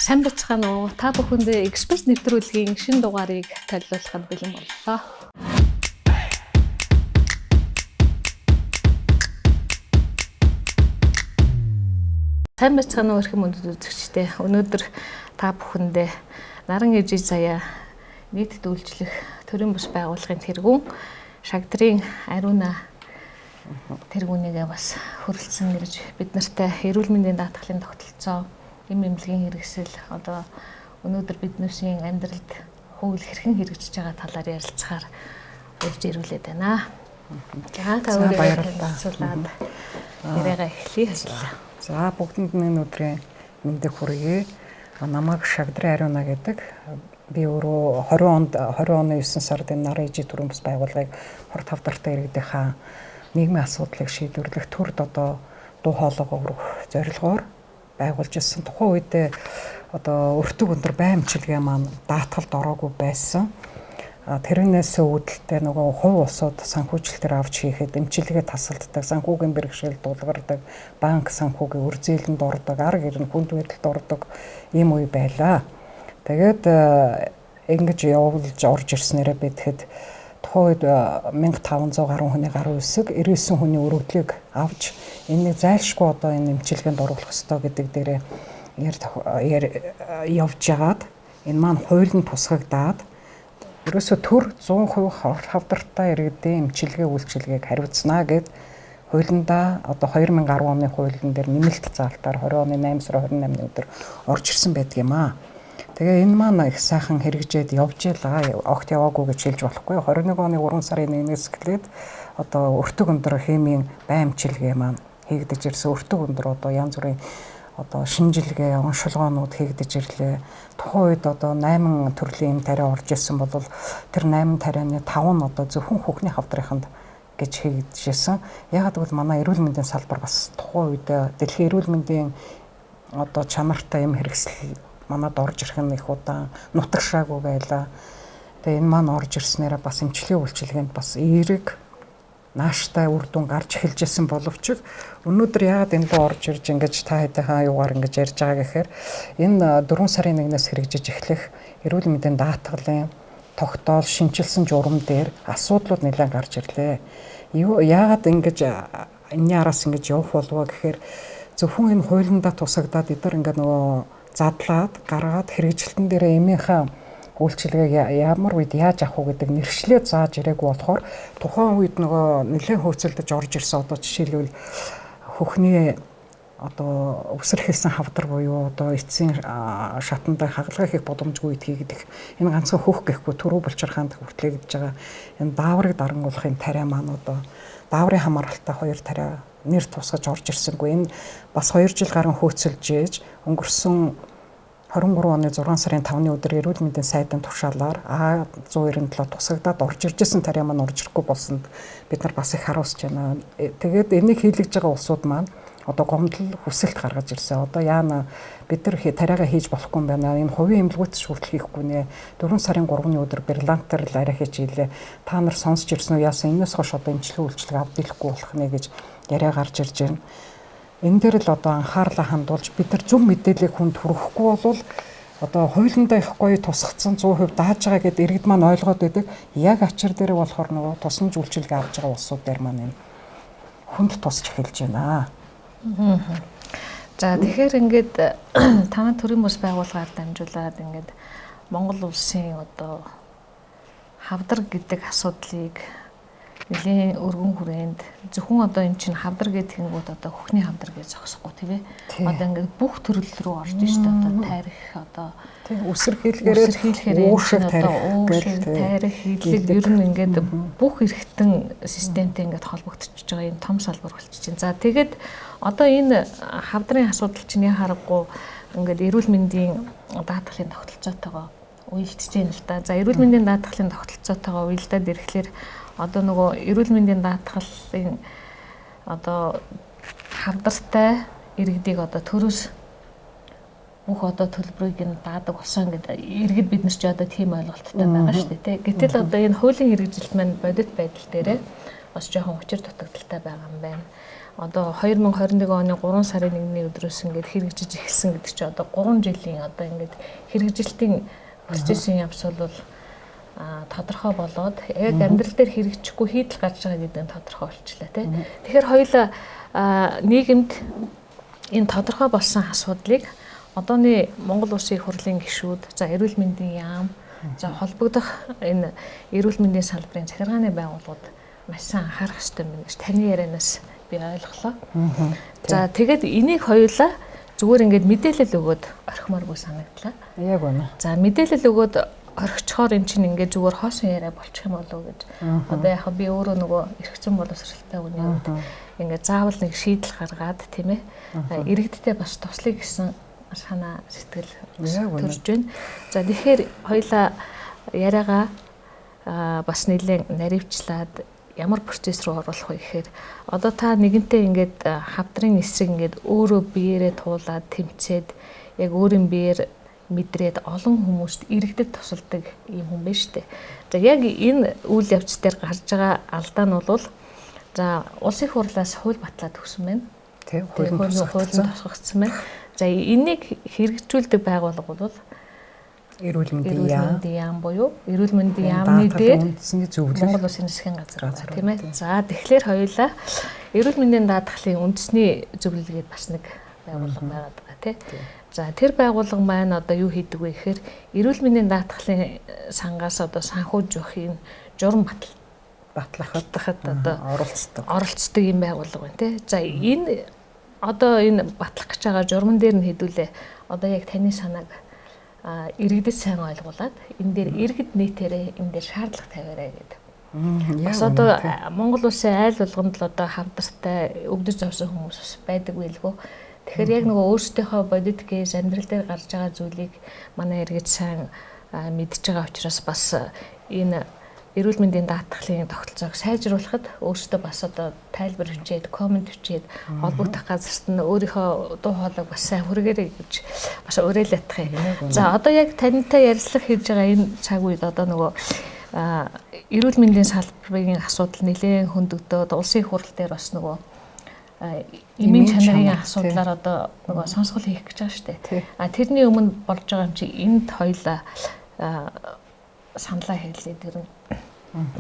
Сайн байцгаана уу? Та бүхэндээ эксперт нэвтрүүлгийн шинэ дугаарыг танилцуулахад бэлэн боллоо. Сайн байцгаана уу эрхэм хүндэт үзэгчдээ. Өнөөдөр та бүхэндээ Наран ижи заяа нийтэд үйлчлэх төрийн бус байгууллагын тэргүүн Шагдрын Ариуна тэргүүнийгээ бас хүрэлцэн ирж бид нартай эрүүл мэндийн даатгалын тогтолцоо, эм эмнэлгийн хэрэгсэл, одоо өнөөдөр биднээсийн амьдралд хууль хэрхэн хэрэгжиж байгаа талаар ярилцахаар урьж ирүүлээд байна. За та өөрийгөө баярлалаа. Яриагаа эхлэе. За бүгдэнд нь өдрийн мэндийг хүргэе. Намайг Шагдрын Ариуна гэдэг. Би өөрөө 20 онд 20 оны 9 сард энэ Наран ижи төрийн бус байгууллагыг хорт хавдартай иргэдийнхаа нийгмийн асуудлыг шийдвэрлэх төрд одоо дуу хоолойгоо өргөх зорилгоор байгуулж ирсэн. Тухайн үедээ одоо өртөг өндөр бай эмчилгээ маань даатгалд ороогүй байсан. Тэрнээс үүдэлтэй нөгөө хувь улсууд санхүүжилтээр авч хийхэд эмчилгээ тасалддаг, санхүүгийн бэрхшээл дулгардаг, банк санхүүгийн үр зээлэнд ордог, арга ирнэ хүнд байдалд ордог ийм үе байлаа. Тэгээд ингэж явуулж орж ирснээрээ бид хэд тухайн үед 1500 гаруй хүний гаруй үсэг 99 хүний өргөдлийг авч энийг зайлшгүй одоо энэ эмчилгээнд оруулах ёстой гэдэг дээрээ явж ягаад энэ маань хууль нь тусгагдаад ерөөсө төр 100% хавдартай иргэдийн эмчилгээ үйлчилгээг хариуцнаа гэд хуулиндаа одоо 2010 оны хуулийн дээр нэмэлт заалтаар 20 оны 8 сарын 28-ны өдөр орж ирсэн байдаг юм аа. Тэгээ энэ маань их сайхан хэрэгжээд явж ялаа. Огт яваагүй гэж хэлж болохгүй. 21 оны 3 сарын 1-ээс эхлээд одоо өртөг өндөр химийн бай эмчилгээ маань хийгдэж ирсэн. Өртөг өндөр одоо янз бүрийн одоо шинжилгээ, оншилгоонууд хийгдэж ирлээ. Тухайн үед одоо 8 төрлийн эм тариа орж ирсэн бол тэр 8 тарианы 5 нь одоо зөвхөн хөхний хавдрынханд гэж хийгдэж ирсэн. Яагаад гэвэл манай эрүүл мэндийн салбар бас тухайн үед дэлхийн эрүүл мэндийн одоо чанартай эм хэрэгсэл манад орж ирэх нь их удаан нутагшаагүй байлаа. Тэгээ энэ маань орж ирснээрээ бас эмчилгээ үйлчилгээнд бас эерэг нааштай үр дүн гарч эхэлж исэн боловч өнөөдөр яагаад энэ рүү орж ирж ингэж та хэдийнхаа юугаар ингэж ярьж байгаа гэхээр энэ 4 сарын 1-ээс хэрэгжиж эхлэх эрүүл мэндийн даатгалын тогтоол шинчилсэн журам дээр асуудлууд нэлээд гарч ирлээ. Юу яагаад ингэж энэний араас ингэж явах болов гэхээр зөвхөн энэ хуулиндаа тусагдаад эдгээр ингээд нөгөө задлаад гаргаад хэрэгжилтэн дээрээ эмийнхээ үйлчилгээг ямар үед яаж авах уу гэдэг нэршлээ зааж ирээгүй болохоор тухайн үед нөгөө нэлээд хөөцөлдөж орж ирсэн. Одоо жишээлбэл хөхний одоо үсэрхэлсэн хавдар буюу одоо эцсийн шатанд хагалгаа хийх боломжгүй үед хийгдэх энэ ганцхан хөх гэхгүй түрүү булчирхаанд хүртлээгдэж байгаа энэ дааврыг дарангуулахын тариа маань одоо дааврын хамааралтай хоёр тариа нэр тусгаж орж ирсэнгүй. Энэ бас 2 жил гарan хөөцөлж ээж өнгөрсөн 23 оны 6 сарын 5-ны өдөр эрүүл мэндийн сайдын тушаалаар А197 тусгагдаад орж иржсэн тариа маань орж ирэхгүй болсонд бид нар бас их харуулж байна. Тэгээд энийг хийлгэж байгаа улсууд маань одоо гомдол хүсэлт гаргаж ирсэн. Одоо яана бид нар тариагаа хийж болохгүй юм байна. Энэ хувийн эмнэлгүүт хүртэл хийхгүй нэ. 4 сарын 3-ны өдөр Берлантер л арай хичээлээ. Та нар сонсч ирсэн үү? Яасан энэс хойш одоо эмчилгээ үйлчилгээ авдихгүй болох нэ гэж яриа гарч ирж байна. Энэ дээр л одоо анхаарлаа хандуулж бид нар зөв мэдээллийг хүнд хүргэхгүй бол одоо хуулиндаа их гоё тусгацсан 100% дааж байгаа гэд иргэд маань ойлгоод байдаг. Яг ачаар дээр болохоор нөгөө тусламж үйлчилгээ авч байгаа улсууд дээр маань энэ хүнд тусч эхэлж байна. За тэгэхээр ингээд танай төрийн бус байгууллагаар дамжуулаад ингээд Монгол улсын одоо хавдар гэдэг асуудлыг нэлийн өргөн хүрээнд зөвхөн одоо эн чинь хавдар гэдэг нь одоо хөхний хавдар гэж зогсохгүй тийм ээ. Одоо ингээд бүх төрөл рүү орж штэ одоо тарих одоо үсэрхийлэхээр уушиг тарих хийлэг ер нь ингээд бүх эргэтэн системтэй ингээд холбогдчихож байгаа юм том салбар болчих чинь. За тэгээд одоо энэ хавдрын асуудал чинь яа харахгүй ингээд эрүүл мэндийн даатгалын тогтолцоотойгоо уялдж байна л да. За эрүүл мэндийн даатгалын тогтолцоотойгоо уялдаад ирэхлээр одоо нөгөө эрүүл мэндийн даатгалын одоо хавдартай иргэдийг одоо төрөөс бүх одоо төлбөрийг нь даадаг болсон гэдэг иргэд бид нар ч одоо тийм ойлголттой байгаа шүү дээ, тэ. Гэтэл одоо энэ хуулийн хэрэгжилт маань бодит байдал дээрээ бас жоохон учир дутагдaltaй байгаа юм байна. Одоо 2021 оны 3 сарын 1-ний өдрөөс ингээд хэрэгжиж эхэлсэн гэдэг чинь одоо 3 жилийн одоо ингээд хэрэгжилтийн процессын явц бол тодорхой болоод яг амьдрал дээр хэрэгжихгүй хийдэл гарч байгаа гэдэг нь тодорхой болчлаа тий. Тэгэхээр хоёулаа нийгэмд энэ тодорхой болсон асуудлыг одооны Монгол Улсын их хурлын гишүүд, за эрүүл мэндийн яам, за холбогдох энэ эрүүл мэндийн салбарын захиргааны байгууллагууд маш сайн анхаарах ёстой юм гэж таны ярианаас би ойлголоо. За тэгээд энийг хоёулаа зүгээр ингээд мэдээлэл өгөөд орхимооргүй санагдлаа. Яг үнэ. За мэдээлэл өгөөд орхичхоор эн чинь ингээд зүгээр хоосон яриа болчих юм болов уу гэж. Одоо яг би өөрөө нөгөө эргэцэн боловсралтай хүний хувьд ингээд заавал нэг шийдэл гаргаад тийм ээ иргэдтэй бас туслая гэсэн санаа сэтгэл төрж байна. За тэгэхээр хоёулаа яриагаа бас нэлээд наривчлаад ямар процесс руу оруулах вэ гэхээр одоо та нэгэнтээ ингээд хавдрын эсрэг ингээд өөрөө биеэрээ туулаад тэмцээд яг өөрийн биеэр мэдрээд олон хүмүүст иргэдэд тусалдаг юм хүн байна шүү дээ. За яг энэ үйл явц дээр гарч байгаа алдаа нь бол за улсын их хурлаас хууль батлаад өгсөн байна. Тэг хууль тусгагдсан байна. За энийг хэрэгжүүлдэг байгууллага бол эрүүл мэндийн яам буюу эрүүл мэндийн яамны дээр үндэсний зөвлөл Монгол Улсын засгийн газар тийм ээ. За тэгэхээр хоёулаа эрүүл мэндийн даатгалын үндэсний зөвлөл гээд бас нэг байгууллага байгаад байгаа тий. За тэр байгууллага маань одоо юу хийдэг вэ гэхээр эрүүл мэндийн даатгалын сангаас одоо санхүүжих энэ журам батлахад одоо оролцдог юм байгууллага байна тий. За энэ одоо энэ батлах гэж байгаа журман дээр нь хэдүүлээ одоо яг таны санааг иргэдэд сайн ойлгуулад энэ дээр иргэд нийтээрээ энэ дээр шаардлага тавиарай гэдэг. Бас одоо Монгол улсын айл болгонд л одоо хавдартай өвдөж зовсон хүмүүс бас байдаг байлгүй. Тэгэхээр яг нөгөө өөрсдийнхөө бодит кейс амьдрал дээр гарч байгаа зүйлийг манай иргэд сайн мэдж байгаа учраас бас энэ эрүүл мэндийн даатгалын тогтолцоог сайжруулахад өөрсдөө бас одоо тайлбар бичээд, коммент бичээд холбогдох газарт нь өөрийнхөө дуу хоолойг бас сайн хүргээрэй гэж бас уриалах юм. За одоо яг тантай ярилцлага хийж байгаа энэ цаг үед одоо нөгөө эрүүл мэндийн салбарын асуудал нэлээд хөндөгдөөд улсын их хурл дээр бас нөгөө эмийн чанарын асуудлаар одоо нөгөө сонсгол хийх гэж байгаа шүү дээ. А тэрний өмнө болж байгаа юм чи энд хоёлаа саналаа хэллээ тэр нь.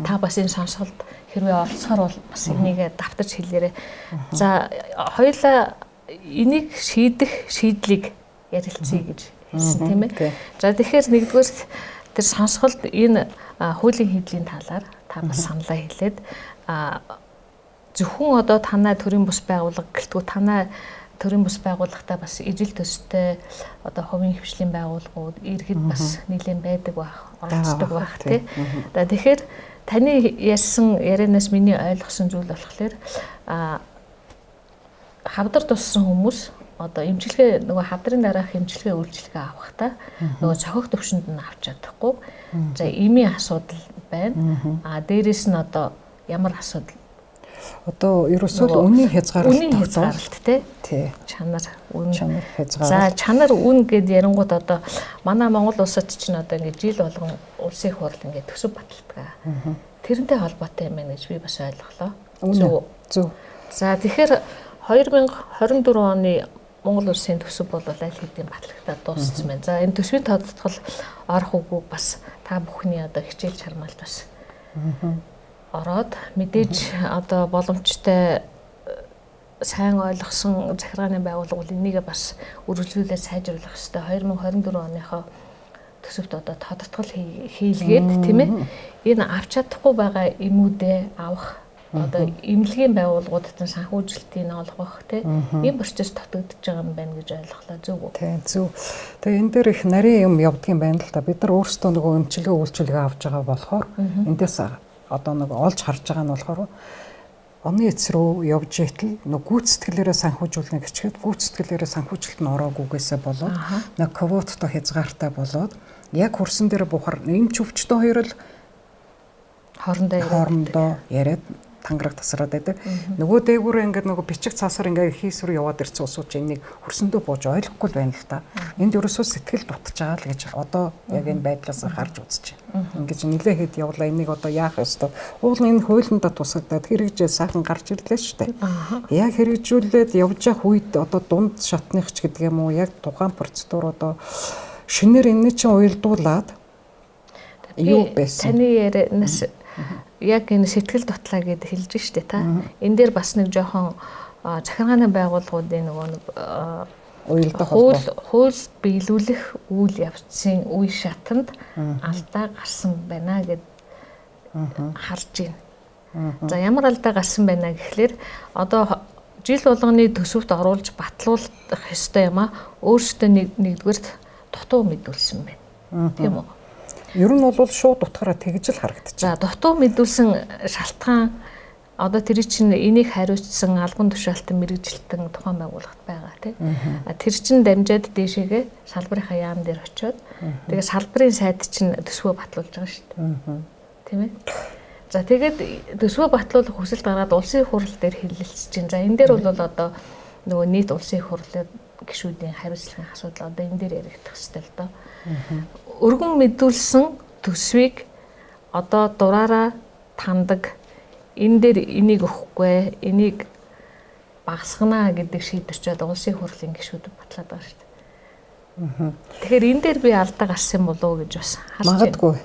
Та бас энэ сонсголд хэрвээ оролцохоор бол бас энийг давтаж хэлээрэй. За хоёулаа энийг шийдэх шийдлийг ярилцъя гэж хэлсэн тийм ээ. За тэгэхээр нэгдүгээр тэр сонсголд энэ хуулийн хийдлийн талаар та бас саналаа хэлээд зөвхөн одоо танай төрийн бус байгууллага гэлтгүй танай төрийн бус байгууллагатай бас ижил төстэй одоо хувийн хвшлийн байгууллагууд иргэд бас нэлээд байдаг байх, оролцдог байх тий. За тэгэхээр таны ярьсан ярианаас миний ойлгосон зүйл болохоор хавдар туссан хүмүүс одоо эмчилгээ нөгөө хавдрын дараах эмчилгээ үйлчилгээ авахдаа нөгөө цохих төвшөнд нь авч чадахгүй. За эмийн асуудал байна. А дээрэс нь одоо ямар асуудал одоо ерөөсөө л үнийн хязгаарлалт тий. Чанар үн хязгаарлалт. За чанар үн гэд ярингууд одоо манай Монгол улсад чинь одоо ингэ жил болгон улсын их хурл ингэ төсөв баталдаг. Тэрнтэй холбоотой юм байна гэж би бас ойлголоо. Зөв. За тэгэхээр 2024 оны Монгол улсын төсөв бол аль хэдийн батлагдаад дууссан байна. За энэ төсвийн тодотгол орох үгүй бас та бүхний одоо хичээл чармаалт бас ороод мэдээж одоо боломжтой сайн ойлгосон захиргааны байгууллага бол энийгээ бас үргэлжлүүлээд сайжруулах ёстой. 2024 оныхоо төсөвт одоо тодотгол хийлгээд тийм ээ энэ авч чадахгүй байгаа эмүүдээ авах одоо эмнэлгийн байгууллагуудад санхүүжилтийг олгох тийм ийм процесс дутагдж байгаа юм байна гэж ойлголоо. Зөв үү? Тийм зөв. Тэгээ энэ дээр их нарийн юм явдаг юм байна л да. Бид нар өөрсдөө нөгөө эмчилгээ үйлчилгээ авч байгаа болохоор эндээс одоо нэг олж харж байгаа нь болохоор оны эц рүү явж итэл нэг гүйцэтгэлээрээ санхүүжүүлнэ гэчихэд гүйцэтгэлээрээ санхүүжилт нь ороогүйгээсээ болоод нэг квоттой хязгаартай болоод яг хөрсөн дээр буухаар эмч өвчтөн хоёр л хоорондоо яриад тангараг тасраад байдаг. Нөгөө дээгүүрээ ингээд нөгөө бичиг цаасаар ингээд хийсвэр яваад ирсэн усууч энийг хөрсөндөө бууж ойлгохгүй л байна л та. Энд ерөөсөө сэтгэл дутж байгаа л гэж одоо яг энэ байдлаас харж үзэж байна. Ингэж нилээхэд явлаа, энийг одоо яах ёстой. Уул нь энэ хуулиндаа тусагдаад хэрэгжээ сайхан гарч ирлээ шүү дээ. Яг хэрэгжүүлээд явж явах үед одоо дунд шатных ч гэдэг юм уу, яг тухайн процедур одоо шинээр энэ чинь уялдуулаад юу байсан. Таны ярианаас яг энэ сэтгэл дутлаа гэд хэлж штэ та. Энэ дээр бас нэг жоохон захиргааны байгууллагуудын нөгөө нэг уялдаа холбоо хууль биелүүлэх үйл явцын үе шатанд алдаа гарсан байна гэд харж байна. За ямар алдаа гарсан байна гэхлээр одоо жил болгоны төсөвт оруулж батлуулах ёстой юм а өөрсдөө нэгдүгээрт дутуу мэдүүлсэн байна. Тийм үү? Ер нь бол шууд утгаараа тэгж л харагдчих. За дутуу мэдүүлсэн шалтгаан одоо тэр чинь энийг хариуцсан албан тушаалтан мэргэжилтэн тухайн байгууллагт байгаа тий. Тэр чинь дамжаад дээшээгээ салбарынхаа яам дээр очиод тэгээ салбарын сайд чинь төсвөө батлуулж байгаа шүү дээ. Тийм ээ. За тэгээд төсвөө батлуулах хүсэлт гаргаад улсын их хурал дээр хэлэлцэж чинь. За энэ дээр бол одоо нөгөө нийт улсын их хурлын гишүүдийн хариуцлагын асуудал одоо энэ дээр яригдах хэрэгтэй л доо. Өргөн мэдүүлсэн төсвийг одоо дураараа тандаг энэ дээр энийг өгөхгүй, энийг багасгана гэдэг шийдвэр чи одоо улсын хурлын гишүүд батлаад байгаа шүү дээ. Тэгэхээр энэ дээр би алдаа гарсан болов уу гэж бас харж байна. Магадгүй.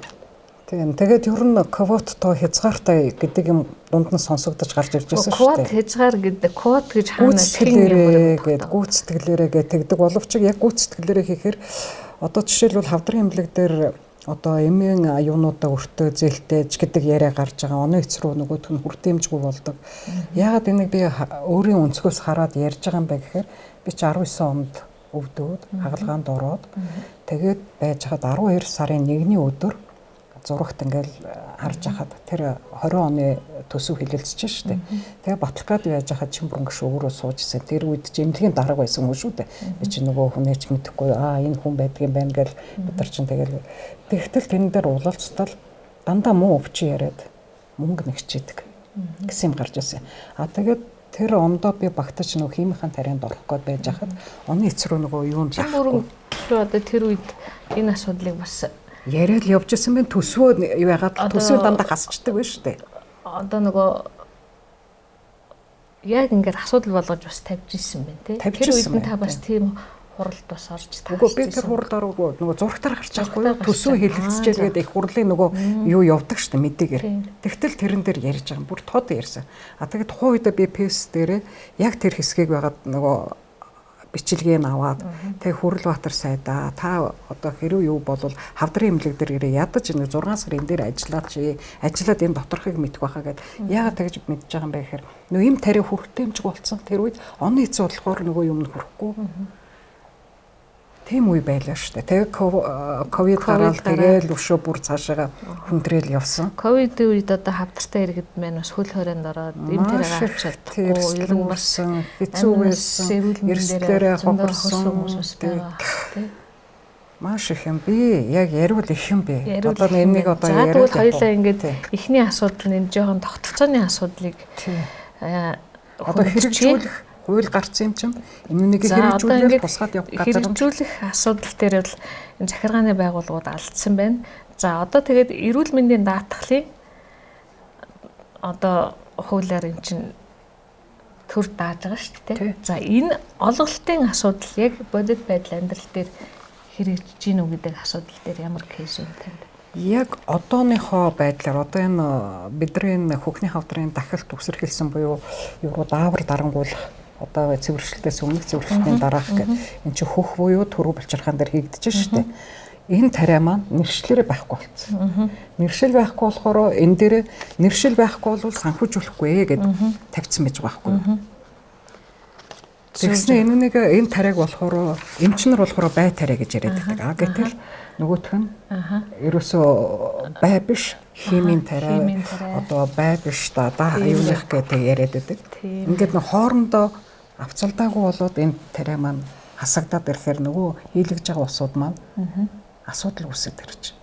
Тийм. Тэгээд ер нь квот тоо хязгаартай гэдэг юм дунд нь сонсогдож гарч ирж байсан шүү дээ. Квот хязгаар гэдэг квот гэж хаанаас хэлээрээ гээд гүйцэтгэлээрээ гээд тэгдэг боловч яг гүйцэтгэлээрээ хийхээр одоо жишээлбэл хавдрын эмнэлэг дээр одоо эмийн аюунуудаа өртөө зээлтэй ч гэдэг яриа гарч байгаа. Оны эц рүү нөгөөх нь хүртээмжгүй болдог. Яагаад энийг би өөрийн өнцгөөс хараад ярьж байгаа юм бэ гэхээр би чи 19 онд өвдөөд хагалгаанд ороод тэгээд байж хаад 12 сарын 1-ний өдөр зурагт ингээл харж хахад тэр 20 оны төсөв хилэлцэж штэ. Тэгээ батлах гад яаж хахад Чимбүрэн гişүү өөрөө сууж исэн. Тэр үед чи эмнэлгийн дарга байсан хүн шүү дээ. Би чи нөгөө хүнээч мэдэхгүй энэ хүн байдгийн байна гэл бид нар чин тэгэл тэгтэл тэн дээр уулзтал дандаа муу өвчин яриад мөнгө нэгчээдэг гэсэн юм гарч ирсэн. А тэгээд тэр ондоо би багтаж нөгөө хиймийнхэн тарианд орох гээд байж хахад оны эц рүү нөгөө юунд Чимбүрэн гişүү одоо тэр үед энэ асуудлыг бас яриад явж исэн бэ, төсвөө юу яагаад төсвөө дандаа гасчдаг байх шүү дээ. Одоо нөгөө яг ингээд асуудал болгож бас тавьж исэн байна тий. Тэр үед нь та бас тийм хуралд бас орж таарсан. Үгүй би тэр хуралд ороогүй, нөгөө зурагтаар гарч байгаагүй юу? Төсвөө хэлэлцчихээд их хурлын нөгөө юу явдаг шүү дээ мэдээгээр. Тэгтэл тэрэн дээр ярьж байгаа юм бүр тод ярьсан. А тэгээд тухайн үедээ би пэс дээрээ яг тэр хэсгийг байгаад нөгөө бичлэгийг аваад тэг Хүрэлбаатар сайдаа та одоо хэрүү юу болвол хавдрын эмнэлэг дээр ирээ ядаж нэг 6 сар энэ дээр ажиллаач ажиллаад энэ доторхыг мэдэх байхаа гэд. Яагаад тэгж мэдж байгаа юм бэ гэхээр нөө им тариа хүртээмжгүй болсон. Тэр үед оны эц болохоор нөгөө юм нь хүрэхгүй. Тийм үе байлаа шүү дээ. Тэгээ ковид гараад тэгээл өшөө бүр цаашаага хүндрэл явсан. Ковидын үед одоо хавдартай иргэд маань бас хөл хорионд ороод эм тэрэг авч чадахгүй, ер нь бас хэцүү байсан. Эрсдлээрээ хохирсон хүмүүс бас байгаа тий. Маш их юм би. Яг яриул их юм би. Одоо энийг одоо яриад. За тэгвэл хоёулаа ингээд эхний асуудал нь энэ жоохон тогтолцооны асуудлыг одоо хэрэгжүүлэх хууль гарсан юм чинь энэнийг хэрэгжүүлэх тусгаад явах газар хэрэгжүүлэх асуудал дээр бол энэ захиргааны байгууллагууд алдсан байна. За одоо тэгээд эрүүл мэндийн даатгалын одоо хуулиар эн чинь төр дааж байгаа шүү дээ. За энэ олголтын асуудал яг бодит байдал амьдрал дээр хэрэгжиж гин үү гэдэг асуудал дээр ямар кейс вэ танд? Яг одооныхоо байдлаар одоо энэ бидний энэ хөхний хавдрын дахилт үсэрхийлсэн буюу евро даавар дарангуулах одоо цэвэршлэлтээс өмнөх цэвэршлэлтийн дараах гэх энэ чинь хөх буюу түрүү булчирхаан дээр хийгдэж шүү дээ. Энэ тариа маань нэршлэрээ байхгүй болсон. Нэршил байхгүй болохоор энэ дээр нэршил байхгүй бол санхүүжүүлэхгүй гэд тавьсан байж байгаа байхгүй юу. Тэгснэ энэнийг энэ тариаг болохоор эмчнэр болохоор бай тариа гэж яриад байдаг. А гэтэл нөгөөх нь ерөөсөө бай биш химийн тариа одоо бай биш да аюулах гэдэг яриад байдаг. Ингээд нөх хоорондоо авцалдаагүй болоод энэ тариа маань хасагдаад ирэхээр нөгөө хийлгэж байгаа усуд маань асуудал үүсээд ирж.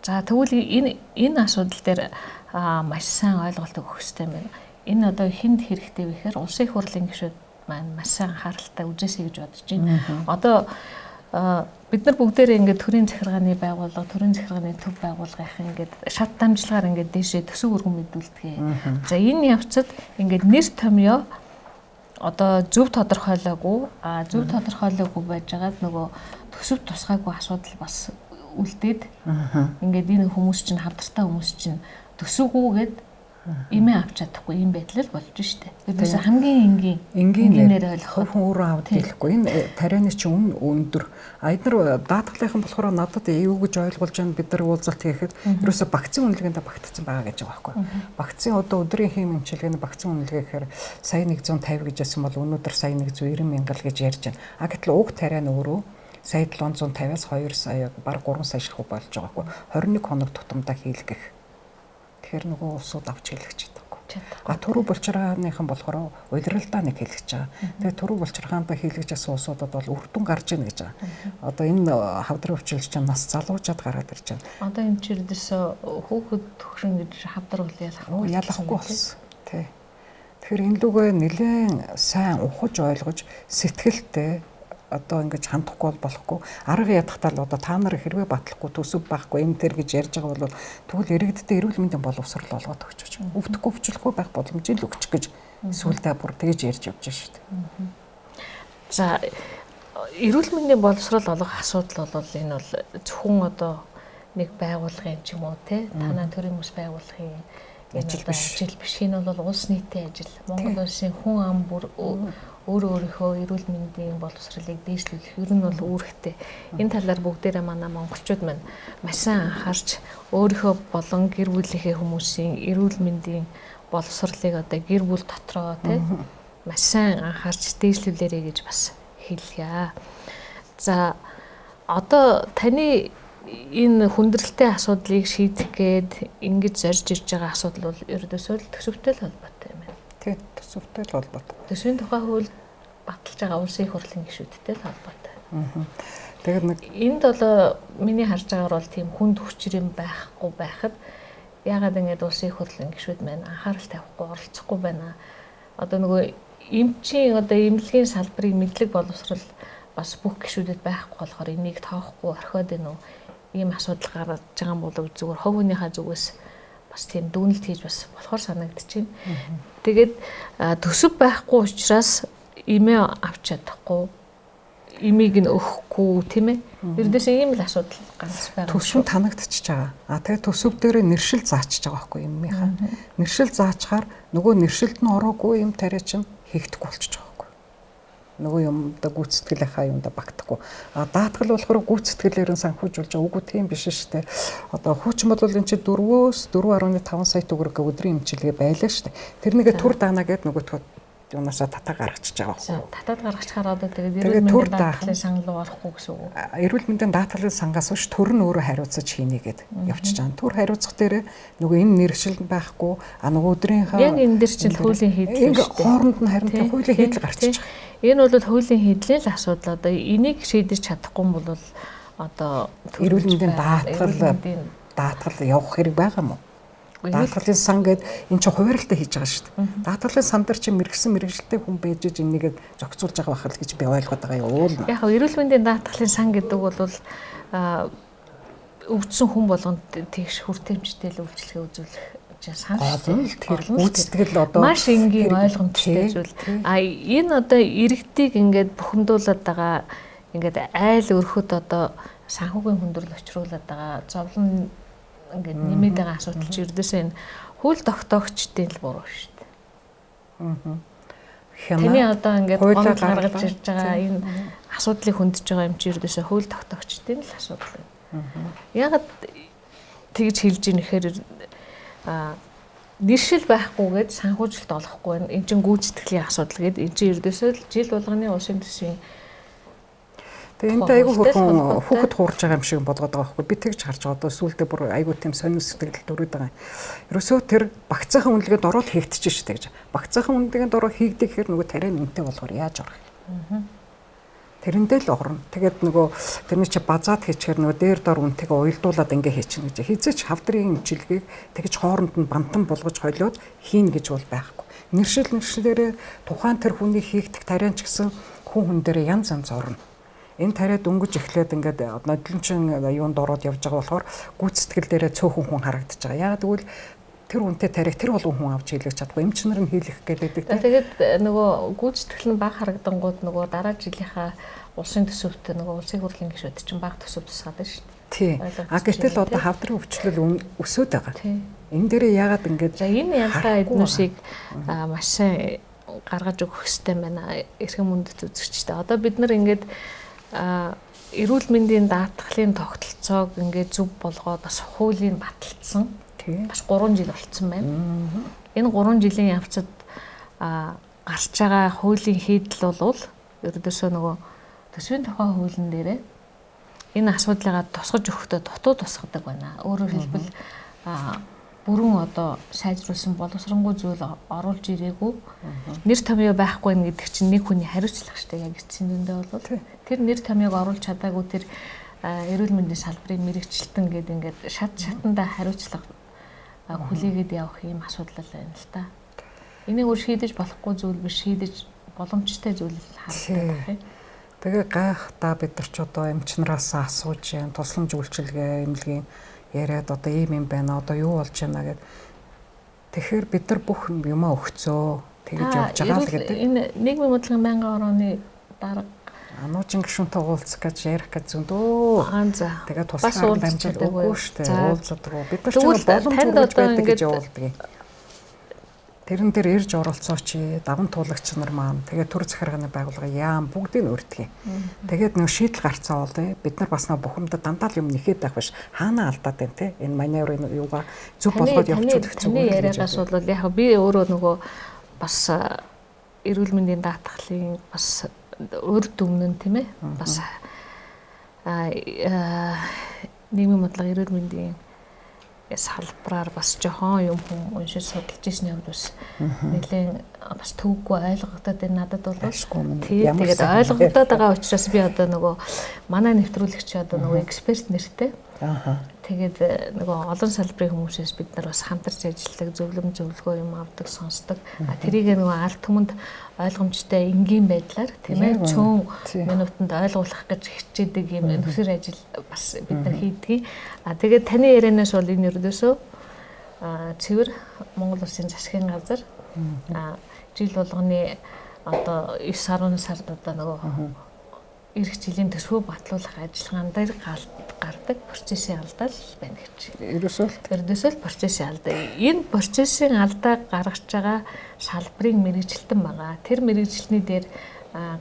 За тэгвэл энэ асуудал дээр маш сайн ойлголт өгөх хэрэгтэй юм байна. Энэ одоо хүнд хэрэгтэй вэ гэхээр улсын их хурлын гишүүд маань маш сайн анхааралтай үзээсэй гэж бодож байна. Одоо Бид нар бүгдээрээ ингээд төрийн захиргааны байгууллага, төрийн захиргааны төв байгууллагын ингээд шат дамжлагаар ингээд дээшээ төсөв өргөн мэдүүлдэг. За энэ явцад ингээд нэр томьёо одоо зөв тодорхойлоогүй, зөв тодорхойлоогүй байжгаад нөгөө төсөв тусгаагүй асуудал бас үлдээд ингээд энэ хүмүүс чинь хавдартай хүмүүс чинь төсөвгүйгээд эмээ авч чадахгүй юм байдал л болж штэ. Тэрнээс хамгийн энгийн ойлгох хүн өөрөө авд хэлэхгүй. Энэ тарианы чинь үн өндөр. А эднэр даатгалынхан болохоор надад юу гэж ойлгуулж байна бид нар уулзалт хийхэд ерөөсө вакцины үнэлгээндээ багтцсан байгаа гэж байгаа байхгүй. Вакцины одоо өдрийн хийм эмчилгээний вакцины үнэлгээ гэхээр сая 150 гэж байсан бол өнөөдөр сая 190 мянга л гэж ярьж байна. А гэтэл уг тариа нь өөрөө сая 750-аас 2 сая бараг 3 сая ширхэг болж байгаа байхгүй. 21 хоног тутамдаа хийлгэх. Тэгэхээр нөгөө улсууд авч хэлэх чадахгүй. А түрүү булчирхааныхан болохоор улиралдаа нэг хэлж байгаа. Тэгээ түрүү булчирхаандаа хийлгэж байсан улсуудад бол үр дүн гарч ийн гэж байгаа. Одоо энэ хавдрын өвчлөл чинь нас залуучаад гараад ирж байна. Одоо энэ чинь ердөөсөө хүүхэд төгшин гэж хавдар бол ялахгүй болсон. Тий. Тэгэхээр энэ лүгээ нэлээд сайн ухаж ойлгож сэтгэлтэй одоо ингэж хандахгүй бол болохгүй. Арга ядахтаа л одоо та нар хэрвээ батлахгүй төсөв байхгүй энэ төр гэж ярьж байгаа бол тэгвэл иргэдтэй эрүүл мэндийн боловсрол олгоод өгч. Өвдөхгүй өвчлөхгүй байх боломжийг л өгч гэж сүүлдээ бүр тэгж ярьж явж шүү дээ. За эрүүл мэндийн боловсрол олгох асуудал бол энэ бол зөвхөн одоо нэг байгууллагын ч юм уу те танаа төрийн бүс байгууллагын ажил биш. Энэ бол улс нийтийн ажил. Монгол улсын хүн ам бүр өөрөө өөрийнхөө эрүүл мэндийн боловсролыг дээшлүүлэх ер нь бол үүрэгтэй. Энэ талаар бүгдээрээ манай монголчууд маань маш сайн анхаарч өөрийнхөө болон гэр бүлийнхээ хүмүүсийн эрүүл мэндийн боловсролыг одоо гэр бүл дотроо тий маш сайн анхаарч дээшлүүлээрэй гэж бас хэлье. За одоо таны энэ хүндрэлтэй асуудлыг шийдэх гээд ингэж зорж ирж байгаа асуудал бол ердөөсөө л төсөвтэй л холбоотой юм байна. Тий, төсөвтэй л холбоотой. Төсвийн тухай хууль баталж байгаа улсын их хурлын гишүүдтэй л холбоотой. Тэгээд нэг энд бол миний харж байгаагаар бол тийм хүнд хүчрэн байхгүй байхад яагаад ингэж улсын их хурлын гишүүд маань анхаарал тавихгүй оролцохгүй байна. Одоо нөгөө эмчийн одоо эмнэлгийн салбарын мэдлэг боловсрол бас бүх гишүүдэд байхгүй болохоор энийг тоохгүй орхиод байна уу? Ийм асуудал гарч байгаа юм болов зүгээр хувь хүнийхээ зүгээс бас тийм дүгнэлт хийж бас болохоор санагдчихэв. Тэгээд төсөв байхгүй учраас эмээ авч чадахгүй, эмийг нь өгөхгүй тийм ээ. Ердөөсөө ийм л асуудал ганц байгаа. Төсөв танагдчихж байгаа. А тэгээд төсөв дээрээ нэршил заачж байгаа байхгүй эмийнхаа. Нэршил заачхаар нөгөө нэршилд нь ороогүй юм тариа чинь хийгдэхгүй болчихж байгаа. Нөгөө юмдаа гүйцэтгэлийнхаа юмдаа багтахгүй. А даатгал болохоор гүйцэтгэлээр нь санхүүжүүлж байгаа. Үгүй тийм биш шүү дээ. Одоо хуучин бол энэ чинь 4-өөс 4.5 сая төгрөг өдрийн эмчилгээ байлаа шүү дээ. Тэрнийгээ төр даана гэд нөгөөтгөө юунаасаа татаа гаргачихж байгаа байхгүй. Татаад гаргачихаар одоо тэгээд эрүүл мэндийн даатгалын сан руу орохгүй гэсэн үг. Эрүүл мэндийн даатгалын сангаас биш төр нь өөрөө хариуцаж хийнэ гэд явчихж байгаа. Төр хариуцах дээрээ нөгөө энэ нэршил байхгүй, а нөгөө өдрийнхээ яг энэ дэр чинь хуулийн хийдэл шүү дээ. Хооронд нь харин хуулийн хийдэл гарчиж байгаа. Энэ бол хуулийн хийдлийн л асуудал. Одоо энийг шийдэж чадахгүй бол одоо эрүүл мэндийн даатгал явах хэрэг байгаа юм уу? Даатгалын сан гээд эн чинь хуваарилтаа хийж байгаа шүү дээ. Даатгалын сан дээр чинь мэрэгсэн мэрэгжилтэй хүн байж иж энийгээ зохицуулж байгаа байх л гэж би ойлгоод байгаа юм уул. Яг нь эрүүл мэндийн даатгалын сан гэдэг бол өвдсөн хүн болгонд тэгш хүртээмжтэй л үйлчилгээ үзүүлэх чинь сан шүү дээ. Тэр гүйцэтгэл одоо маш энгийн ойлгомжтой зүйл. А энэ одоо иргэдийг ингээд бухимдуулаад байгаа ингээд айл өрхөд одоо санхүүгийн хүндрэл учруулад байгаа зовлон ингээд нэмээд байгаа асуудал чи ердөөсөө энэ хууль тогтоогчдын л буруу шүү дээ. Таны одоо ингээд гомдол гаргаж ирж байгаа энэ асуудлыг хөндөж байгаа юм чи ердөөсөө хууль тогтоогчдын л асуудал байна. Яагаад тэгж хэлж ийн гэхээр нэршил байхгүйгээд санхүүжилт олохгүй байна. Энд чинь гүйцэтгэлийн асуудал гээд энэ чинь ердөөсөө л жил болгоны улсын төсвийн. Тэгээ энд айгүй хөрхөн хүүхэд хуурж байгаа юм шиг бодгоод байгаа байхгүй. Би тэгж харж байгаа. Одоо сүүлдээ бүр айгүй тийм сонин сэтгэл төрөөд байгаа юм. Ерөөсөө тэр багцаахан үнэлгээнд ороод хийгдэж штэ гэж. Багцаахан үнэлгээнд ороо хийгдэхээр нөгөө тариа үнэтэй болохоор яаж орох юм? Тэрэндээ л орно. Тэгээд нөгөө тэрний чи базаад хийчихээр нөгөө дээр дор үнтэйгээ уялдуулаад ингээ хийчихнэ гэж. Хизээч хавдрын эмчилгээг тэгж хооронд нь бантан болгож холиод хийн гэж бол байхгүй. Нэршил нэршлээрээ тухайн тэр хүний хийгдэх тариан ч гэсэн хүн хүн дээрээ янз янз орно. Энэ тариа дөнгөж эхлээд ингээд нодлончин юунд ороод явж байгаа болохоор гүйцэтгэл дээрээ цөөхөн хүн харагдаж байгаа. Яагаад гэвэл тэр үнэтэй тариаг тэр болгон хүн авч хийлгэж чадахгүй. Эмч нар нь хийлгэх гэдэг тийм. Тэгээд нөгөө гүйцэтгэл нь бага харагдангууд нөгөө дараа жилийнхаа улсын төсөвт нөгөө улсын хурлын гишүүд чинь бага төсөв тусгаад байна шүү дээ. Тий. А гэтэл одоо хавдрын өвчлөл өсөөд байгаа. Энэ дээрээ яагаад ингэж за энэ ялгаа эднүсийг маш сайн гаргаж өгөх хэрэгтэй байна. Эрхэм хүндэт үзэгчтэй. Одоо бид нар ингээд эрүүл мэндийн даатгалын тогтолцоог ингээд зөв болгоод бас хуулийн баталсан. Бас 3 жил болцсон байна. Энэ 3 жилийн явцад гарч байгаа хуулийн хийдэл бол ердөөсөө нөгөө төсвийн тухай хуулийн дээрээ энэ асуудлыгаа тусгаж өгөхдөө дутуу тусгадаг байна. Өөрөөр хэлбэл бүрэн одоо сайжруулсан боловсронгуй зүйл оруулж ирээгүй. Нэр томьёо байхгүй нэ гэдэг чинь нэг хүний хариуцлага шүү дээ. Яг эцсийн дүндээ бол тэр нэр томьёог оруулж чадаагүй тэр эрүүл мэндийн салбарын мэрэгчлэлтэн гэдэг ингээд шат шатандаа хариуцлага хүлээгээд явах ийм асуудал байна л та. Энийг өөр шийдэж болохгүй зүйл биш, шийдэж боломжтой зүйл харагдаад байна. Тэгээ гайхтаа бид нар ч одоо эмч нараас асууж яан тусламж үйлчилгээ эмнэлгийн яриад одоо ийм юм байна, одоо юу болж байна гэд. Тэгэхээр бид нар бүх юмаа өгцөө тэгэж явж байгаа л гэдэг. Энэ нийгмийн бодлогын байнгын орооны дарга Ануучин гишүүнтэй уулзах гэж ярих гэж зөндөө. Тэгээ туслахаар дамжаад үгүй шүү дээ. Уулздаг. Бид нар ч боломж өгч байдаг гэж явуулдаг. Тэрэн дээр ирж оролцооч, даван туулагч нар маань тэгээ төр захиргааны байгууллага яам бүгдийг нь өртгий. Тэгээд нэг шийдэл гарцаа бол бид нар бас нэг бухимдад дандаа л юм нэхэд байх биш. Хаана алдаад байна те? Энэ маневрын юугаа зөв болгоод явуулчих хэцүү. Таны яриагаас бол яг би өөрөө нөгөө бас эрүүл мэндийн даатгалын бас урд өмнө нь тийм бас нийгмийн бодлого эрүүл мэндийн салбараар бас жохон юм хүн уншиж судалж ирсний хувьд бас нэлээд бас төвөггүй ойлгогдоод байна надад бол. Тэгээд ойлгогдоод байгаа учраас би одоо нөгөө манай нэвтрүүлэгч одоо нөгөө эксперт нэртэй. Тэгээд нөгөө олон салбарын хүмүүсээс бид нар бас хамтарч ажилладаг, зөвлөм зөвлөгөө юм авдаг, сонсдог. Тэрийг нөгөө ард түмэнд ойлгомжтой энгийн байдлаар тийм цөөн минутанд ойлгуулах гэж хичээдэг юм нөхөр ажил бас бид нар хийдэг. Тэгээд таны ярианаас бол энэ ердөөсөө цэвэр Монгол Улсын засгийн газар жил болгоны одоо 9-10 сард одоо нөгөө эх жилийн төсвөө батлуулах ажиллагаан дээр гардаг процессын алдаа л байна гэж. Ердөөсөө л процессын алдаа. Энэ процессын алдаа гаргаж байгаа салбарын мэргэжилтэн байгаа. Тэр мэргэжилтний дээр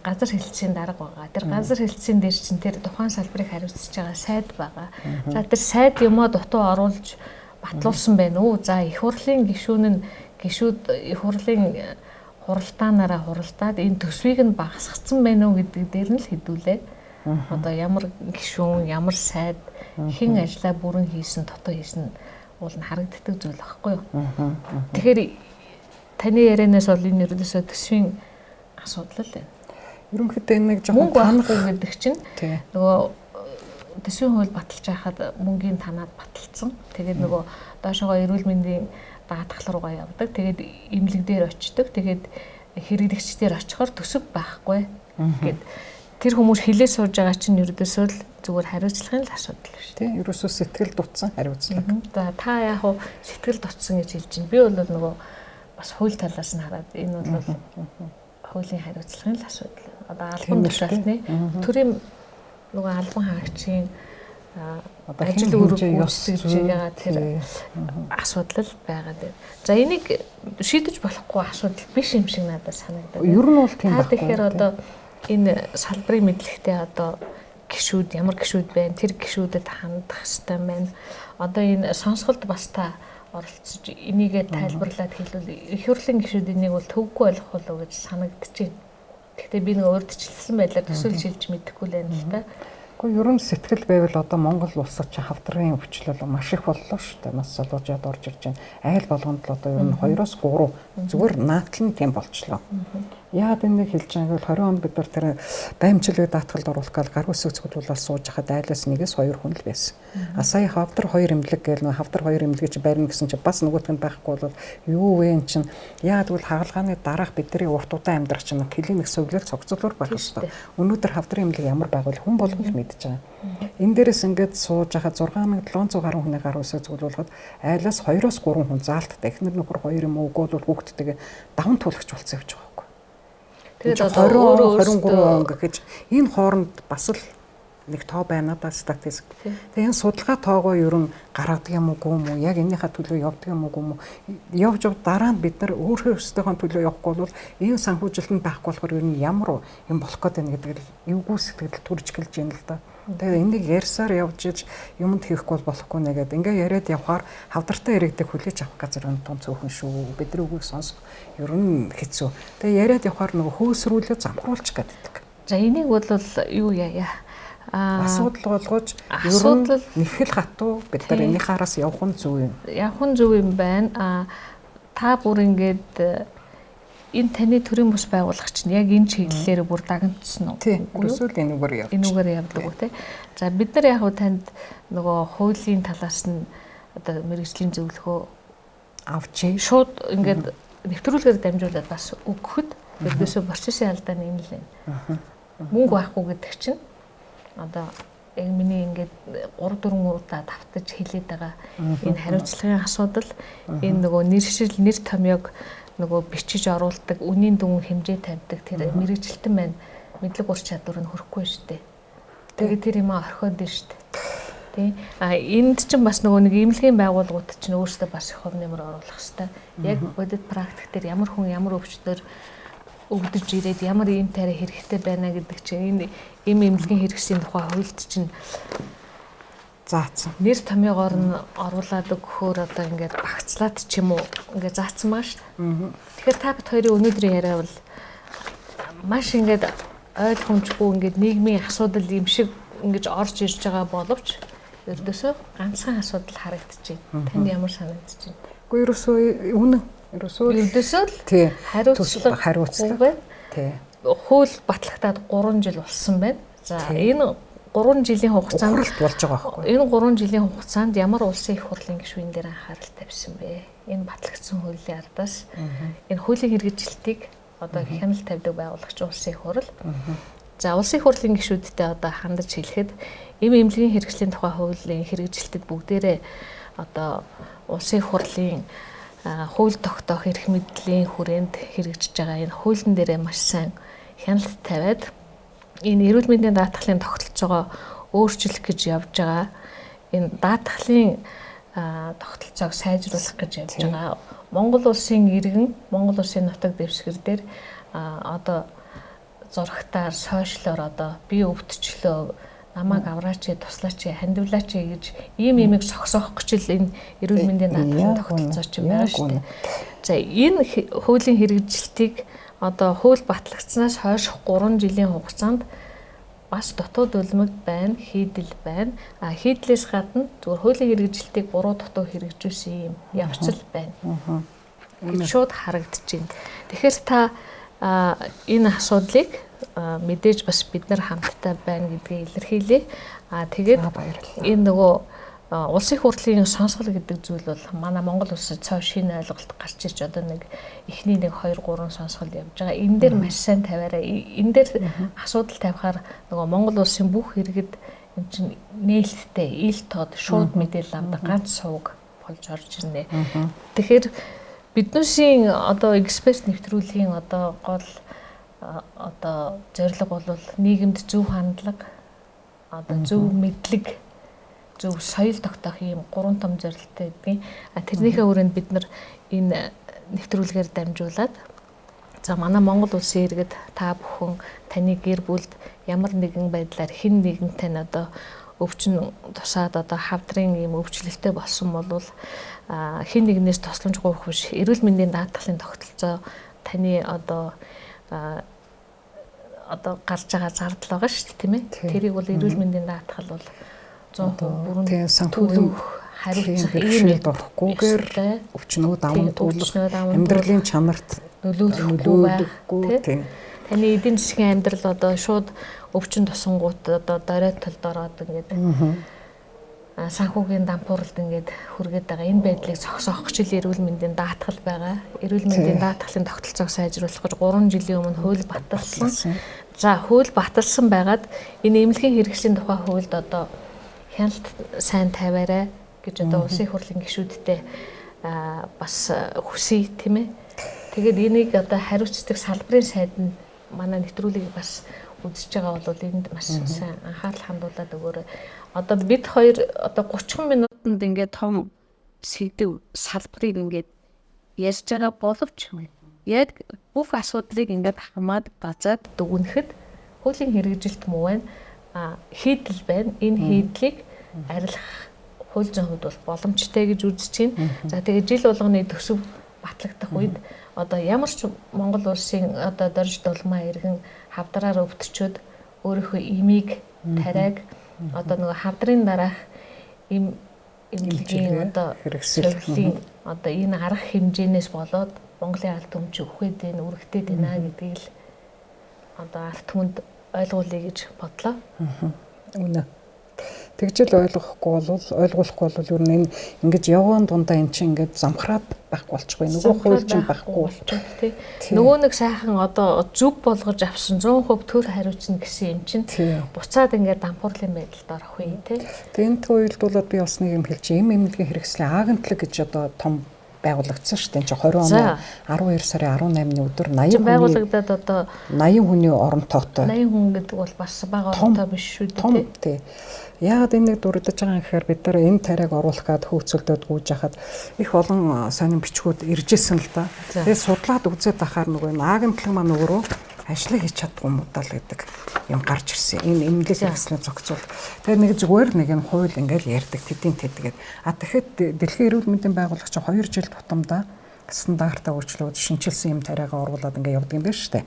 газар хэлтсийн дарга байгаа. Тэр газар хэлтсийн дээр чинь тэр тухайн салбарыг хариуцж байгаа сайд байгаа. За тэр сайд юмаа дутуу оруулж батлуулсан байна уу? За их хурлын гишүүн нь гишүүд их хурлын хуралдаанаараа хуралдаад энэ төсвийг нь багасгацсан байна уу гэдэг дээр нь л хэдүүлээ. Одоо ямар гишүүн, ямар сайд, хэн ажлаа бүрэн хийсэн, дутуу хийсэн уул нь харагддаг зүйл байхгүй юу? Тэгэхээр таны ярианаас бол энэ ердөөсөө төсвийн асуудал л байна. Ерөнхийдөө энэ нэг жоохон танах гэдэг чинь нөгөө төсвийн хууль баталж байхад мөнгийн танаад баталсан. Тэгээд нөгөө доошогоо эрүүл мэндийн даатгал руугаа явдаг. Тэгээд эмнэлэг дээр очдог. Тэгээд хэрэглэгчдээр очихоор төсөв байхгүй гэд тэр хүмүүс хилээ сууж байгаа чинь ердөөсөө л зүгээр хариуцлагын л асуудал биш. Тийм, ерөөсөө сэтгэл дутсан хариуцлага. За та яг хуу сэтгэл дутсан гэж хэлж байна. Би бол нөгөө бас хууль талаас нь хараад энэ бол хуулийн хариуцлагын л асуудал. Одоо албан тушаалтны төрийн нөгөө албан хаагчийн ажил үүрэг гүйцэтгэж байгаа тэр асуудал байгаа дээ. За энийг шийдэж болохгүй асуудал биш юм шиг надад санагдаад. Ер нь бол тийм байхгүй. Тэгэхээр одоо энэ салбарын мэдлэгтэй одоо гишүүд ямар гишүүд байна? Тэр гишүүдэд хандах хэрэгтэй байна. Одоо энэ сонсголд бас та оролцож энийгээ тайлбарлаад хэлвэл их хурлын гишүүд энийг бол төвгүй ойлгох болов гэж санагдчихэв. Гэхдээ би нэг урдчилсан байдлаар төсөөлж хэлж мэдэхгүй л байна л та. Гэхдээ ер нь сэтгэл байвал одоо Монгол улсад чи хавдрын өвчлөл маш их боллоо шүү дээ. Нас залуужаад орж ирж байна. Айл болгонд л одоо ер нь 2-3 зүгээр наатал нь тийм болчлоо. Яагаад энийг хэлж байгаа гэвэл 20 онд бид нар тэр баймчлалыг даатгалд оруулах гал гар үсэг цуглуулаад сууж хахад айлаас 1-2 хүн л байсан. А сая хавдар 2 эмнэлэг гээл нөө хавдар 2 эмнэлэг чи барина гэсэн чи бас нөгөөх нь байхгүй бол юу вэ эн чин яагаад гэвэл хагалгааны дараах бидний урт удаан амьдрах чинь клиник зөвлөл цогцлоор байх ёстой. Өнөөдөр хавдрын эмнэлэг ямар байгуул хүн болгон л мэдж байгаа. Энэ дээрээс ингээд сууж хахад 6700 гаруй хүний гар үсэг цуглуулахад айлаас 2-3 хүн заалттай. Эхнэр нөхөр 2 юм уу үгүй бол хүүхдтэйгээ даван туулагч болсон явж байгаа. Тэгээд одоо 20 23 он гэхэж энэ хооронд бас л нэг тоо байна да статистик. Тэгээ энэ судалгаа тоогоо ер нь гаргадаг юм уу юм уу? Яг энэнийхээ төлөө явдаг юм уу юм уу? Явж яв дараа нь бид нар өөрөө өөрсдийнхөө төлөө явахгүй бол энэ санхүүжилт нь байхгүй болохоор ер нь ямар юм болох гээд байна гэдэг л эвгүй сэтгэл төрж эхэлж байна л да. Тэгээ энийг ярьсаар явж иж юмд хийхгүй бол болохгүй нэгэд ингээ яриад явхаар хавдартай иргэдэг хүлээж авах газар нь том цөөхөн шүү. Бидний үгийг сонсох ер нь хэцүү. Тэгээ яриад явхаар нөгөө хөөсрүүлээ замхруулчих гэдэг. За энийг бол юу яа. Асуудал болгож ер нь нэхэл хатуу бид нар энийхээ араас явах нь зөв юм. Явах нь зөв юм байна. Та бүр ингээд энэ таны төрийн бус байгууллага чинь яг энэ чиглэлээр бүр дагнцсан уу? Тийм. Ерөөсөө л энүүгээр явж. Энүүгээр явдаг уу те. За бид нар яг танд нөгөө хуулийн талаас нь одоо мэргэжлийн зөвлөгөө авчи. Шууд ингээд нэвтрүүлгээр дамжуулаад бас өгөхөд ерөөсөө процессын алдаа нь энэ л байна. Мөнгө байхгүй гэдэг чинь одоо яг миний ингээд 3 4 удаа давтаж хэлээд байгаа энэ хариуцлагын асуудал, энэ нөгөө нэршил, нэр томьёог нөгөө бичиж оруулдаг, үнийн дүн хэмжээ тавьдаг тэр мэргэжилтэн маань мэдлэг ур чадвар нь хөрөхгүй шүү дээ. Тэгээд тэр юм орхиод нь шүү дээ. Тий. А энд чинь бас нөгөө нэг эмнэлгийн байгууллагууд чинь өөрсдөө бас их хувь нэмэр оруулах хэвээр. Яг бодит практик дээр ямар хүн ямар өвчтөр өгдөж ирээд ямар ийм тариа хэрэгтэй байна гэдэг чинь энэ эм эмнэлгийн хэрэгслийн тухай хуульд чинь заасан. Нэр томьёогоор нь оруулаад өгөхөөр одоо ингээд багцлаад ч юм уу ингээд заасан маа шүү дээ. Тэгэхээр та бит хоёрын өнөөдрийн яриа бол маш ингээд ойлгомжгүй ингээд нийгмийн асуудал юм шиг ингэж орж ирж байгаа боловч ердөөсөө ганцхан асуудал харагдчихэв. Танд ямар санагдчихэв? Үгүй ерөөсөө үнэн. Ердөөсөө л хариуцлага байна. Тий. Хууль батлагдаад 3 жил болсон байна. За энэ 3 жилийн хугацаанд болж байгаа байхгүй. Энэ 3 жилийн хугацаанд ямар улсын их хурлын гишүүн дээр анхаарал тавьсан бэ? Энэ батлагдсан хуулийн ардаас энэ хуулийн хэрэгжилтийг одоо хяналт тавьдаг байгуулагч улсын их хурл. За улсын их хурлын гишүүдтэй одоо хандаж хэлэхэд эм эмнэлгийн хэрэгслийн тухай хуулийн хэрэгжилтэд бүгдээрээ одоо улсын их хурлын хууль тогтоох эрх мэдлийн хүрээнд хэрэгжиж байгаа энэ хуулийн дээрээ маш сайн хяналт тавиад энэ эрүүл мэндийн даатгалын тогтолцоогоо өөрчлөх гэж явж байгаа. Энэ даатгалын тогтолцоог сайжруулах гэж явж байгаа. Монгол улсын иргэн, Монгол улсын нутаг дэвсгэр дээр одоо зурагтаар, сошиалор одоо би өвдчлөө, намайг авраач, туслаач, хандивлаач гэж ийм имийг согсоох гэж л энэ эрүүл мэндийн даатгалын тогтолцоо ч юм байна шүү дээ. За энэ хуулийн хэрэгжилтийг одоо хууль батлагдсанаас хойш 3 жилийн хугацаанд бас дутуу дүлмэг байна, хийдэл байна. А хийдлээс гадна зүгээр хуулийн хэрэгжилтийг буруу дутуу хэрэгжүүлсэн юм явцал байна. Гэж шууд харагдаж байна. Тэгэхээр та энэ асуудлыг мэдээж бас бид нар хамттай байна гэдгийг илэрхийлье. А тэгээд энэ нөгөө улсын их хурлын сонсгол гэдэг зүйл бол манай Монгол улсад цоо шинэ ойлголт гарч ирж одоо нэг эхний нэг 2 3 сонсгол явж байгаа. Энэ дээр маш сайн тавиарай. Энэ дээр асуудал тавихаар нөгөө Монгол улсын бүх иргэд энэ чинь нээлттэй, ил тод шууд мэдээлэл авдаг ганц сувг болж орж ирнэ. Тэгэхээр биднүүсийн одоо эксперт нэвтрүүлгийн одоо гол одоо зорилго бол нийгэмд зөв хандлага, одоо зөв мэдлэг, зөв соёл тогтоох ийм гурван том зорилттой байдгийн. А тэрнийхээ хүрээнд бид нар энэ нэвтрүүлгээр дамжуулаад за манай Монгол улсын иргэд та бүхэн таны гэр бүлд ямар нэгэн байдлаар хэн нэгэн тань одоо өвчин тусаад одоо хавдрын ийм өвчлөлттэй болсон бол хэн нэгнээс тусламж гуйх биш эрүүл мэндийн даатгалын тогтолцоо таны одоо одоо гарч байгаа зардал байгаа шүү дээ, тийм ээ. Тэрийг бол эрүүл мэндийн даатгал бол 100% бүрэн санхүүгийн хариуцах ийм орохгүйгээр өвчнөө даван туулах, амьдралын чанарт нөлөөлөхгүй байх. Таны эдийн засгийн амьдрал одоо шууд өвчин тусангуут одоо дорой талд ороод ингээд санхүүгийн дампууралд ингээд хүргээд байгаа энэ байдлыг зогсоох гэж л эрүүл мэндийн даатгал байгаа. Эрүүл мэндийн даатгалын тогтолцоог сайжруулах гэж 3 жилийн өмнө хууль баталсан. За хууль баталсан байгаад энэ эмнэлгийн хэрэгслийн тухай хуульд одоо хяналт сайн тавиарай гэж одоо улсын хурлын гишүүдтэй бас хүсье, тийм ээ. Тэгээд энийг одоо хариуцдаг салбарын сайд нь манай нэвтрүүлгийг бас үзэж байгаа бол энд маш сайн анхаарал хандуулад өгөөрэй. Одоо бид хоёр одоо 30 минутанд ингээд том сэдэв салбарыг ингээд ярьж байгаа боловч яг бүх асуудлыг ингээд хамаад базаад дүгнэхэд хуулийн хэрэгжилт муу байна. Хийдэл байна. Энэ хийдлийг арилгах хууль зүйн хувьд бол боломжтой гэж үзэж байна. За тэгээд жил болгоны төсөв батлагдах үед одоо ямар ч Монгол улсын одоо дорж дулмаа иргэн хавдраар өвдөрчөөд өөрийнхөө имийг тариаг одоо нөгөө хавдрын дараах им эмнэлгийн одоо хэрэгслийн одоо энэ арга хэмжээнээс болоод Монголын алд түмч үхээд байна, үргэлжлээд байна гэдгийг л одоо ард түмэнд ойлгуулъя гэж бодлоо. Үнэ. Тэгжэл ойлгохгүй бол ер нь энэ ингэж явган дундаа эн чинь ингээд замхраад байхгүй болчихгүй. Нөгөө хууль чинь байхгүй болчих тий. Нөгөө нэг сайхан одоо зөв болгож авсан 100% төр хариуцна гэсэн юм чинь буцаад ингээд дампуурлын байдалд орох үе тий. Тэгээ энэ туйлдуулаад би бас нэг юм хэлж, эм эмнэлгийн хэрэгслийн агентлаг гэж одоо том байгуулагдсан шүү дээ. Энд чинь 20 оны 12 сарын 18-ны өдөр 80 хүний байгуулагдаад одоо 80 хүний оронтоотой. 80 хүн гэдэг бол бас бага оронтоо биш шүү дээ тий. Яагаад энийг дурдж байгаа юм гэхээр бид нар энэ тариаг оруулах гад хөөцөлдөд гүйж хахад их олон сонин бичгүүд ирж исэн л да. Тэгээд судлаад үзээд ахаар нөгөө энэ агентлаг маань өөрөө ажлыг хийж чаддгүй юм уу даа л гэдэг юм гарч ирсэн. Энэ эмнэлэг хэрэгслийн зохицуул. Тэгээд нэг зүгээр нэг юм хууль ингээл ярьдаг тэдийн тэдгээд. А тэгэхэд Дэлхийн эрүүл мэндийн байгууллага чинь 2 жил тутамдаа стандартаа өөрчлөөд шинэчилсэн юм тариагаа оруулаад ингээ явдаг юм байна шүү дээ.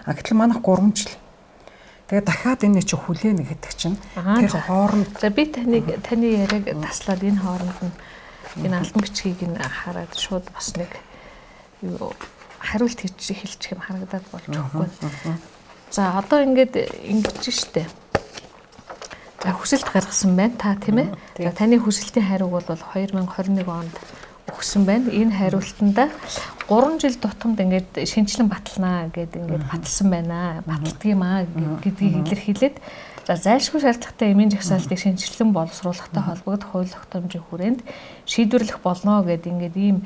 А гэтэл манайх 3 жил. Тэгээ дахиад энэ чи хүлээнэ гэдэг чинь тэр хооронд. За би таны яриаг таслаад энэ хооронд нь энэ алтан бичгийг нь хараад шууд бас нэг юу хариулт хийж хэлчих юм харагдаад болж өгөхгүй. За одоо ингээд ингэж штэ. За хүсэлт гаргасан байна та, тийм ээ. За таны хүсэлтийн хариуг бол 2021 онд өгсөн байна. Энэ хариултанда 3 жил тутамд ингээд шинэчлэн баталнаа гэд ингээд баталсан байна. Баталдаг юм аа гэдгийг илэрхийлээд за зайлшгүй шаардлагатай эмийн жагсаалтыг шинэчлэн боловсруулахтай холбогдох хууль тогтоомжийн хүрээнд шийдвэрлэх болно гэд ингээд ийм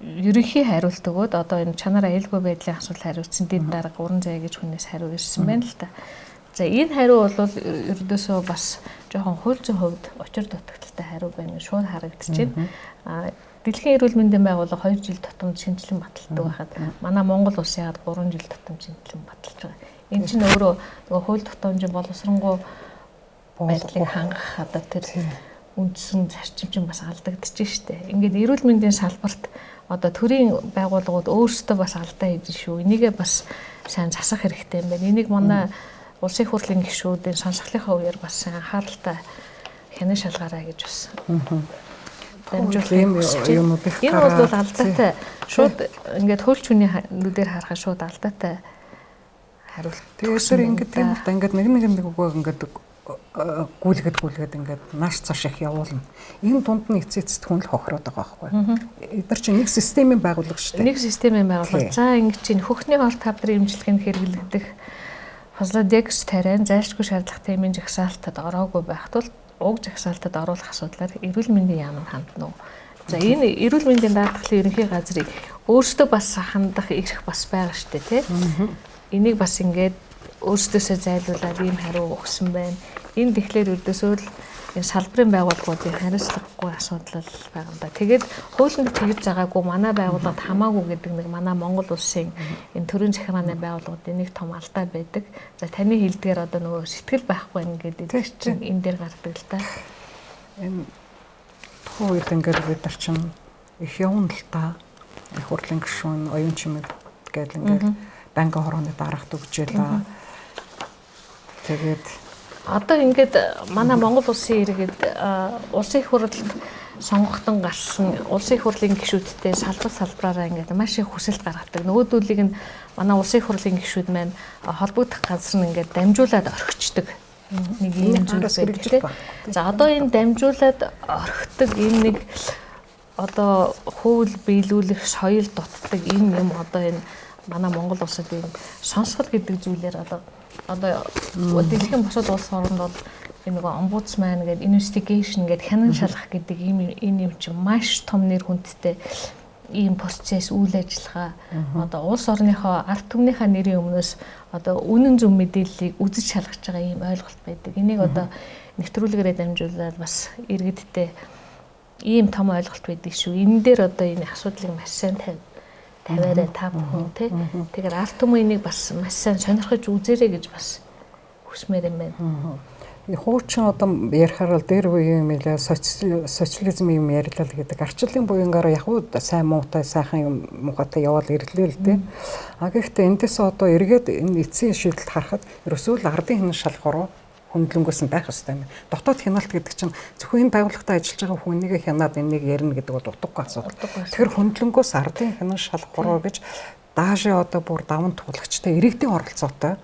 ерөнхий хариулт өгөөд одоо энэ чанар аюулгүй байдлын асуудал хариуцсан дэд дарга уран заяа гэж хүнээс хариу ирсэн байна л та. За энэ хариу бол ердөөсөө бас жоохон хууль зүйн хувьд учир дутагдaltaй хариу байна гэж шууд харагдчихэв. Дэлхийн эрүүл мэндийн байгууллага 2 жил тутамд шинэчлэн баталдаг байхад манай Монгол улс яагаад 3 жил тутамд шинэчлэн баталж байгаа. Энэ чинь өөрөө нөгөө хууль тогтоомжийн боловсронгуй байдлыг хангах одоо тэр үндсэн зарчим чинь бас алдагдчих штэ. Ингээд эрүүл мэндийн салбарт одоо төрийн байгууллагууд өөрсдөө бас алдаа хийж шүү. Энийгээ бас сайн засах хэрэгтэй юм байна. Энийг манай улсын хурлын гишүүдийн сонсголынхаа үеэр бас сайн анхааралтай хянан шалгаарай гэж бас дамжуулах юм уу. Энэ бол алдаатай. Шууд ингээд хуульч хүний нүдээр харахад шууд алдаатай хариулт. Тэгэхээр ингээд тийм л да ингээд нэг нэг нэг үгүй ингээд гүйлгэд ингээд нааш цааш их явуулна. Энэ дунд нь эцээ эцэст хүн л хохироод байгаа байхгүй. Эдгээр чинь нэг системийн байгууллага шүү дээ. Нэг системийн байгууллага. За ингээд чинь хөхний хорт хавдрын эмчилгээнд хэрэглэгдэх Фазлодекс тариан зайлшгүй шаардлагатай эмийн жагсаалтад ороогүй байх тул уг жагсаалтад оруулах асуудлаар эрүүл мэндийн яамд хандна уу? За энэ эрүүл мэндийн даатгалын ерөнхий газрыг өөрсдөө бас хандах эрх бас байгаа шүү дээ, тий? Энийг бас ингээд өөрсдөөсөө зайлуулад ийм хариу өгсөн байна. Энэ тэгэхээр ердөөсөө л энэ салбарын байгууллагуудын хариуцлагагүй асуудал байгаа юм да. Тэгээд хуулинд тэгж загаагүй манай байгууллагад хамаагүй гэдэг нэг манай Монгол улсын энэ төрийн захиргааны байгууллагуудын нэг том алдаа байдаг. За таны хэлдгээр одоо нөгөө сэтгэл байхгүй юм гэдэг чинь энэ дээр гардаг л да. Энэ тухайн үед ингээд бид нар чинь их явна л та. Их хурлын гишүүн, оюун чимэг гэл ингээд Банкын хорооны дарагт өгч байлаа. Тэгээд одоо ингээд манай Монгол улсын иргэд улсын их хурлд сонгогдсон гарсан улсын их хурлын гишүүдтэй салбар салбараараа ингээд маш их хүсэлт гаргадаг. Нөгөөдүүлийг нь манай улсын их хурлын гишүүд маань холбогдох газар нь ингээд дамжуулаад орхичдаг. Нэг ийм зүйл байдаг тийм. За одоо энэ дамжуулаад орхидог энэ нэг одоо хууль биелүүлэх соёл дутдаг энэ юм одоо энэ манай Монгол улсад энэ сонсгол гэдэг зүйлээр одоо дэлхийн бусад улс оронд бол энэ нөгөө омбудсман гэдэг investigation гэдэг хянан шалгах гэдэг ийм энэ юм чинь маш том нэр хүндтэй ийм процесс үйл ажиллагаа одоо улс орныхоо ард түмнийхээ нэрийн өмнөөс одоо үнэн зөв мэдээллийг үзэж шалгаж байгаа ийм ойлголт байдаг. Энийг одоо нэвтрүүлгээрээ дамжуулаад бас иргэдтэй ийм том ойлголт байдаг шүү. Энэ дээр одоо энэ асуудлыг маш сайн тавиарай та бүхэн тий. Тэгэхээр ард түмэн энийг бас маш сайн сонирхож үзээрэй гэж бас хүсмээр юм байна. Хуучин одоо ярихаар бол дээр үеийн юм илээ социализм юм ярьлаа л гэдэг. Арчлалын буянгаараа яг уу сайн муутай сайхан юм мухатай яваал ирлээ л дээ. А гэхдээ эндээс одоо эргээд энэ эцсийн шийдэлд харахад ерөөсөө л ардын хянан шалах руу хөндлөнгөөс нь байх ёстой юм. Дотоод хяналт гэдэг чинь зөвхөн энэ байгууллагатай ажиллаж байгаа хүнийгээ хянаад энийг ярина гэдэг бол утгагүй асуудал. Тэгэхээр хөндлөнгөөс ардын хянан шалах руу гэж даашаа одоо бүр даван туулагчтай иргэдийн оролцоотой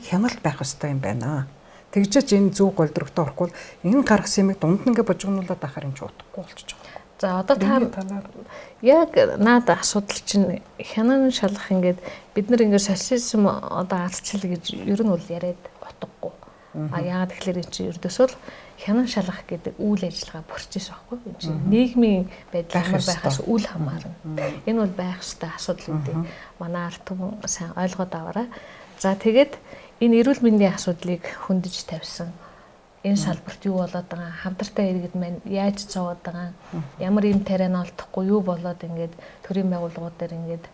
хяналт байх ёстой юм байна. Тэгжээж энэ зөв голдрогтой орохгүй бол энэ гаргасан юмыг дунд нь ингээ божигнуулаад ахаар юм чи утгагүй болчихж байгаа. За одоо та яг наад асуудал чинь хянан шалгах ингээд бид нар ингээд социализм одоо ардчил гэж ер нь бол яриад утгагүй. А яагаад тэгэхээр энэ чинь ердөөсөө л хянан шалгах гэдэг үйл ажиллагаа процесс байхгүй. Энэ чинь нийгмийн байдал ямар байхаас үл хамаарна. Энэ бол байх ёстой асуудал гэдэг манай ард түмэн сайн ойлгоод аваарай. За тэгээд энэ эрүүл мэндийн асуудлыг хөндөж тавьсан. Энэ салбарт юу болоод байгаа, хавдартай иргэд маань яаж цовоод байгаа, ямар юм тариа нь олдохгүй юу болоод ингээд төрийн байгууллагууд дээр ингээд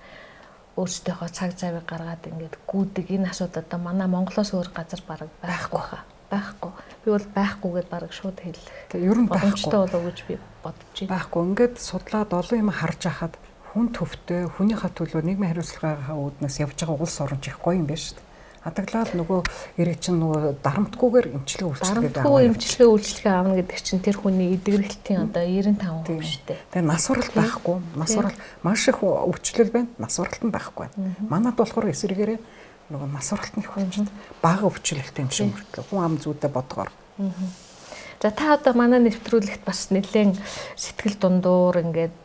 өөрсдийнхөө цаг завыг гаргаад ингээд гүйдэг энэ асуудал одоо манай Монголоос өөр газар бараг байхгүй хаа. Байхгүй. Би бол байхгүйгээд бараг шууд хэллэх. Тэг ер нь байхгүй болов гэж би бодож байна. Байхгүй. Ингээд судлаад олон юм харж ахад хүн төвтэй, хүнийхээ төлөө нийгмийн хариуцлагынхаа үүднээс явж байгаа улс орн ч их гоё юм байна шүү дээ. Адаглаад нөгөө ирэг чинь нөгөө дарамтгүйгээр эмчилгээ үйлчилгээ дарамтгүй эмчилгээ үйлчилгээ авна гэдэг чинь тэр хүний эдгэрэлтийн одоо 95% шүү дээ. Тэгээ нас уралт байхгүй. Нас уралт маш их өвчлөл байна. Нас уралт нь байхгүй байна. Манад болохоор эсрэгээрээ нөгөө нас уралт нь их болчиход бага өвчлөлтэй юм шиг мөртлөө хүн ам зүйдэ бодгоор. За та одоо манай нэвтрүүлэгт бас нэлээд сэтгэл дундуур ингээд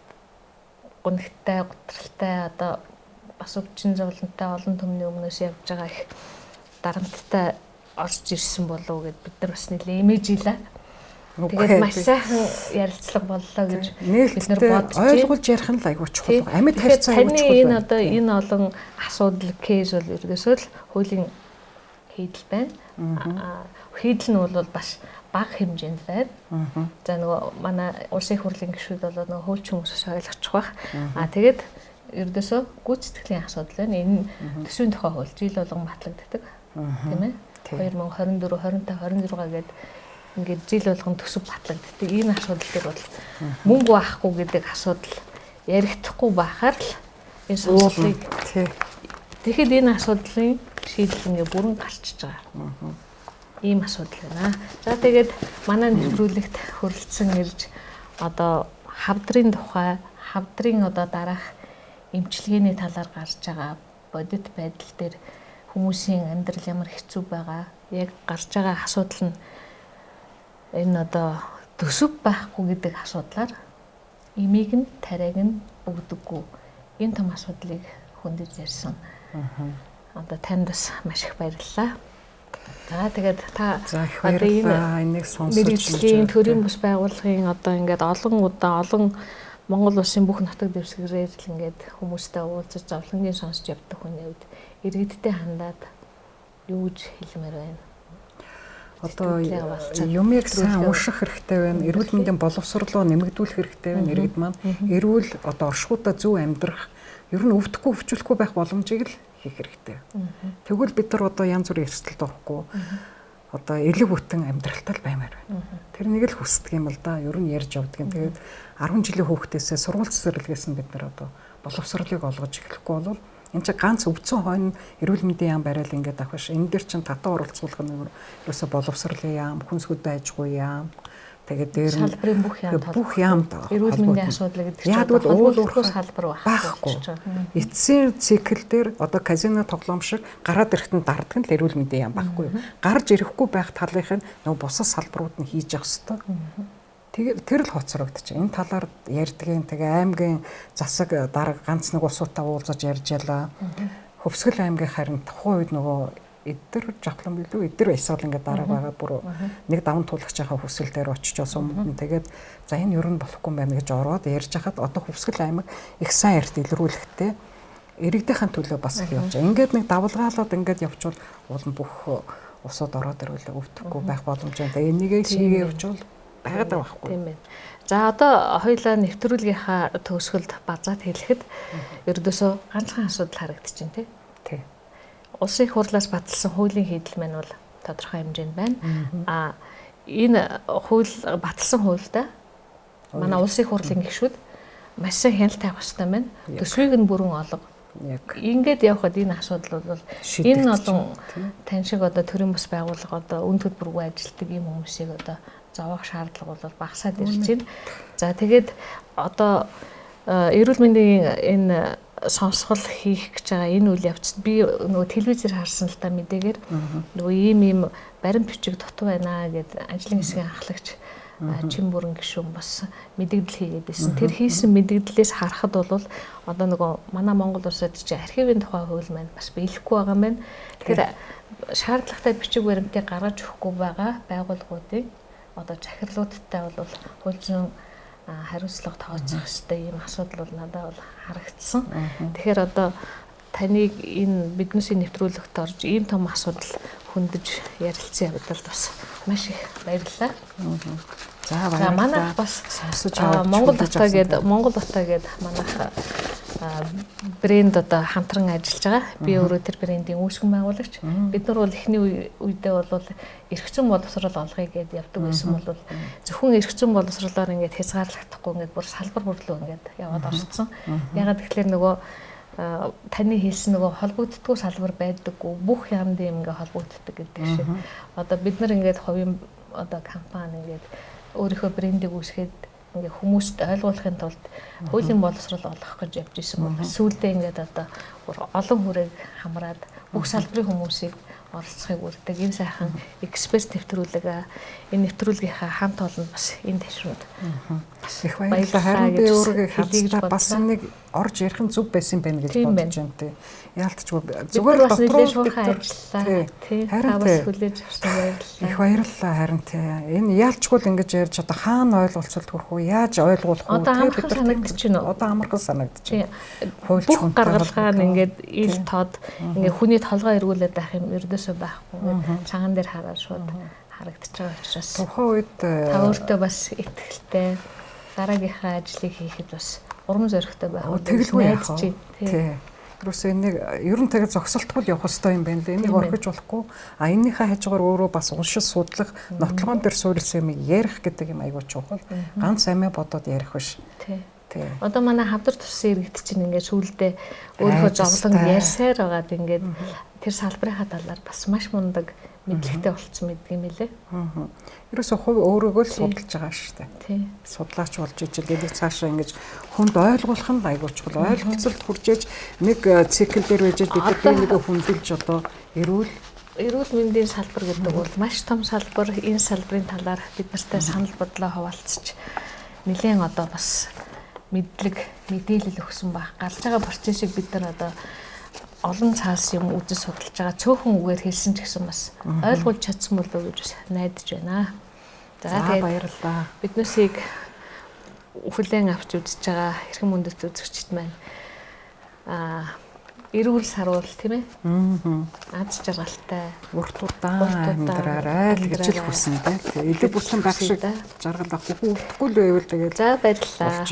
гунигтай, гутралтай одоо бас өвчин зовлонтой олон түмний өмнөөс явж байгаа их дарамттай орж ирсэн болов уу гэд бид нар бас нэлээд имэжлээ. Тэгээд маш сайхан ярилцлага боллоо гэж бид нар бодож ойлгуулж ярих нь л айгүй чухал. Амьд харьцаа айгүй чухал. Энэ одоо энэ олон асуудал кейс бол ердөөсөө л хуулийн хийдэл байна. Хийдэл нь бол бас бага хэмжээнд байна. За нөгөө манай улсын их хурлын гишүүд бол нөгөө хуульчин хүмүүсээс ойлгочих байх. Аа тэгээд ердөөсөө гүйцэтгэлийн асуудал байна. Энэ төсвийн тухай хууль жил болгон батлагддаг. Тийм ээ. 2024, 25, 26 гээд ингээд жил болгон төсөв батлагддаг. Энэ асуудал дээр бол мөнгө авахгүй гэдэг асуудал ярихдахгүй байхаар л энэ сонсголыг тэгэхэд энэ асуудлын шийдэл ингээд бүрэн гарчиж байгаа. Ийм асуудал байна. За тэгээд манай нэвтрүүлэгт хүрэлцэн ирж одоо хавдрын тухай, хавдрын одоо дараах эмчилгээний талаар гарч байгаа бодит байдал дээр хүмүүсийн амьдрал ямар хэцүү байгаа, яг гарч байгаа асуудал нь энэ одоо төсөв байхгүй гэдэг асуудлаар имийг нь тариаг нь өгдөггүй. Энэ том асуудлыг хөндөж ярьсан. Одоо танд бас маш их баярлалаа. За тэгээд та одоо энэ энийг сонсож мэргэжлийн төрийн бус байгууллагын одоо ингээд олон удаа олон Монгол улсын бүх нутаг дэвсгэрээр л ингээд хүмүүстэй уулзаж зовлонгийн сонсч явдаг хүний хувьд иргэдтэй хандаад юу гэж хэлмээр байна? Одоо юмыг сайн унших хэрэгтэй байна. Эрүүл мэндийн боловсрлоо нэмэгдүүлэх хэрэгтэй байна. Иргэд маань эрүүл одоо оршихуйдаа зөв амьдрах, ер нь өвдөхгүй өвчлөхгүй байх боломжийг л хийх хэрэгтэй. Тэгвэл бид нар одоо янз бүрийн эрсдэлд орохгүй одоо элэг бүтэн амьдралтай л баймаар байна. Тэр нэг л хүсдэг юм л да. Ер нь ярьж явдаг юм. Тэгээд 10 жилийн хүүхдээсээ сургууль цэцэрлэгээс нь бид нар одоо боловсролыг олгож эхлэхгүй бол Энд чинь ганц өвдсөн хойно эрүүл мэндийн яам барайл ингээд авах биш. Энэ дэр чинь татан оролцуулах нь ерөөсө боловсролын яам, хүнс хөдөө аж ахуйн яам. Тэгээд дээр нь салбарын бүх яамд эрүүл мэндийн асуудал гэдэг чинь уул уурхай салбар байхгүй. Эцсийн цикл дээр одоо казино тоглоом шиг гараад ирэхэд нь дарддаг нь л эрүүл мэндийн яам байхгүй юу? Гарч ирэхгүй байх талынх нь нөгөө бусад салбарууд нь хийж явах ёстой. Тэгээд тэр л хоцрогдчих. Энэ талаар ярьдгийн тэгээ аймгийн засаг дарга ганц нэг улсуудтай уулзаж ярьж ялаа. Хөвсгөл аймгийн харин тухайн үед нөгөө эдэр жавхлан билүү эдэр баясгал ингээд дараа байгаа бүр нэг даван туулагчийнхаа хүсэл дээр очиж бас өмнө нь тэгээд за энэ ер нь болохгүй юм байна гэж ороод ярьж хахад одоо Хөвсгөл аймаг их сайн ярьт илрүүлэхтэй иргэдийнхэн төлөө бас их явж. Ингээд нэг давлгаалаад ингээд явчвал уул нь бүх усууд ороод ирвэл өвдөхгүй байх боломжтой. Тэгээ энийгээ шигээ явчвал байгаад байгаа байхгүй. Тийм байна. За одоо хоёлаа нэвтрүүлгийнхаа төгсгөлд базаад хэлэхэд ердөөсөө ганцхан асуудал харагдчихэв тий. Тий. Улсын их хурлаас баталсан хуулийн хийдэл маань бол тодорхой хэмжээнд байна. А энэ хууль баталсан хуульдаа манай улсын их хурлын гишүүд маш сайн хяналт тавих хэрэгтэй байна. Төсвийг нь бүрэн олго. Ингээд явхад энэ асуудал бол энэ олон тань шиг одоо төрийн бас байгууллага одоо үн төлбөргүй ажилладаг ийм хүмүүсийг одоо зовоох шаардлага бол багасаад ирж байна. За тэгээд одоо эрүүл мэндийн энэ сонсгол хийх гэж байгаа энэ үйл явцад би нөгөө телевизээр харсан л та мэдээгээр нөгөө ийм баримт бичиг дутуу байна гэд ажлын хэсгийн анхлагч Чимбүрэн гишүүн бас мэдэгдэл хийгээд байсан. Тэр хийсэн мэдэгдлээс харахад бол одоо нөгөө манай Монгол улсад чи архивын тухай хууль маань бас биелэхгүй байгаа юм байна. Тэр шаардлагатай бичиг баримтыг гаргаж өгөхгүй байгаа байгууллагуудын одоо захирлуудтай бол хууль зүйн хариуцлага тооцох ёстой ийм асуудал бол надад бол харагдсан. Тэгэхээр одоо таныг энэ биднээсийн нэвтрүүлэгт орж ийм том асуудал хөндөж ярилцсан явдалд бас маш их баярлалаа. За баярлалаа. Манайх бас сонсож авч Монгол Утаа гээд манайх брэнд одоо хамтран ажиллаж байгаа. Би өөрөө тэр брендийн үүсгэн байгуулагч. Бид нар бол эхний үедээ бол эрх зүйн боловсрол олгоё гэд явдаг байсан бол зөвхөн эрх зүйн боловсролоор ингээд хязгаарлагдахгүй ингээд бүр салбар бүрлөө ингээд яваад орцсон. Ягаад гэвэл нөгөө таны хэлсэн нөгөө холбогддгоо салбар байдаггүй, бүх яамд юм ингээ холбогддог гэдэг шиг. Одоо бид нар ингээд хувийн одоо компани ингээд өөрийнхөө брендийг үүсгээд ингээ хүмүүст ойлгуулахын тулд хуулийн боловсрол олгох гэж явж исэн бол сүүлдээ ингээд одоо олон хүрээг хамраад бүх салбарын хүмүүсийг оролцохыг үрдэг. Энэ сайхан эксперт нэвтрүүлэг, энэ нэвтрүүлгийнхаа хамт олон бас энэ ташуунд их баярлалаа. Харин би өөрийгөө хадгалаа бас нэг орж ярих нь зүг байсан байх гэж бодож байна тий. Яалтчгүй зүгээр дотроо шуурхай ажиллалаа. Тий. Та бас хүлээж авсан баярлалаа. Их баярлалаа харин тий. Энэ яалтчгүй л ингэж ярьж одоо хаана ойлголцолт хүрэх үү? Яаж ойлгуулах үү? Одоо амархан санагдчих нь. Одоо амархан санагдчих. Хууль гаргалгаа нь ингээд ил тод ингээд хүний толгой эргүүлээд байх юм ердөөсөө байхгүй. Цагаан дээр хараад шууд харагдчих байгаа учраас тухайн үед та өөртөө бас итгэлтэй дараагийнхаа ажлыг хийхэд бас урам зоригтой байх үү найдаж байна. Тий. Ерөөсөө энийг ер нь тэгээ зогсолтгүй л явах ёстой юм байна лээ. Энийг орхиж болохгүй. А энэнийхээ хажуугаар өөрөө бас уншиж судлах, нотлогоон дээр суурилсан юмыг ярих гэдэг юм айгүй чухал. Ганц амиа бодоод ярих биш. Тий. Одоо манай хавдар туссан иргэд чинь ингээд сүүлдээ өөрийнхөө зовлон ярьсаар байгаад ингээд тэр салбарынхаа талаар бас маш мундаг мэдлэгтэй болцсон мэддэг юм билээ. Ерөөсөө хувь өөрөөгөө л судалж байгаа шүү дээ. Тий. Судлаач болж ижил гэдэг цаашаа ингэж хүнд ойлгуулах нь айгүй чухал. Ойлголцолд хүрчээж нэг цикл дээр байж бид нар бие нэгэ хүндэлж одоо эрүүл мэндийн салбар гэдэг бол маш том салбар. Энэ салбарын талаар бид нартай санал бодлоо хуваалцаж нэлээд одоо бас мэдлэг, мэдээлэл өгсөн баг. Гарч байгаа процессыг бид нар одоо олон цаас юм үзэж судалж байгаа цөөхөн үгээр хэлсэн ч гэсэн бас ойлгуулж чадсан болов уу гэж найдаж байна. За тэгээд баярлалаа. Биднээсийг хүлээн авч үзэж байгаа эрхэм хүндэт үзэгчид маань эрүүл саруул тийм ээ. Аз жаргалтай урт удаан амьдраарай л гэж л хүсэн дээ. Элэг бүтлэн байх шиг жаргал авахгүй өвдөхгүй л байвал тэгээд за баярлалаа.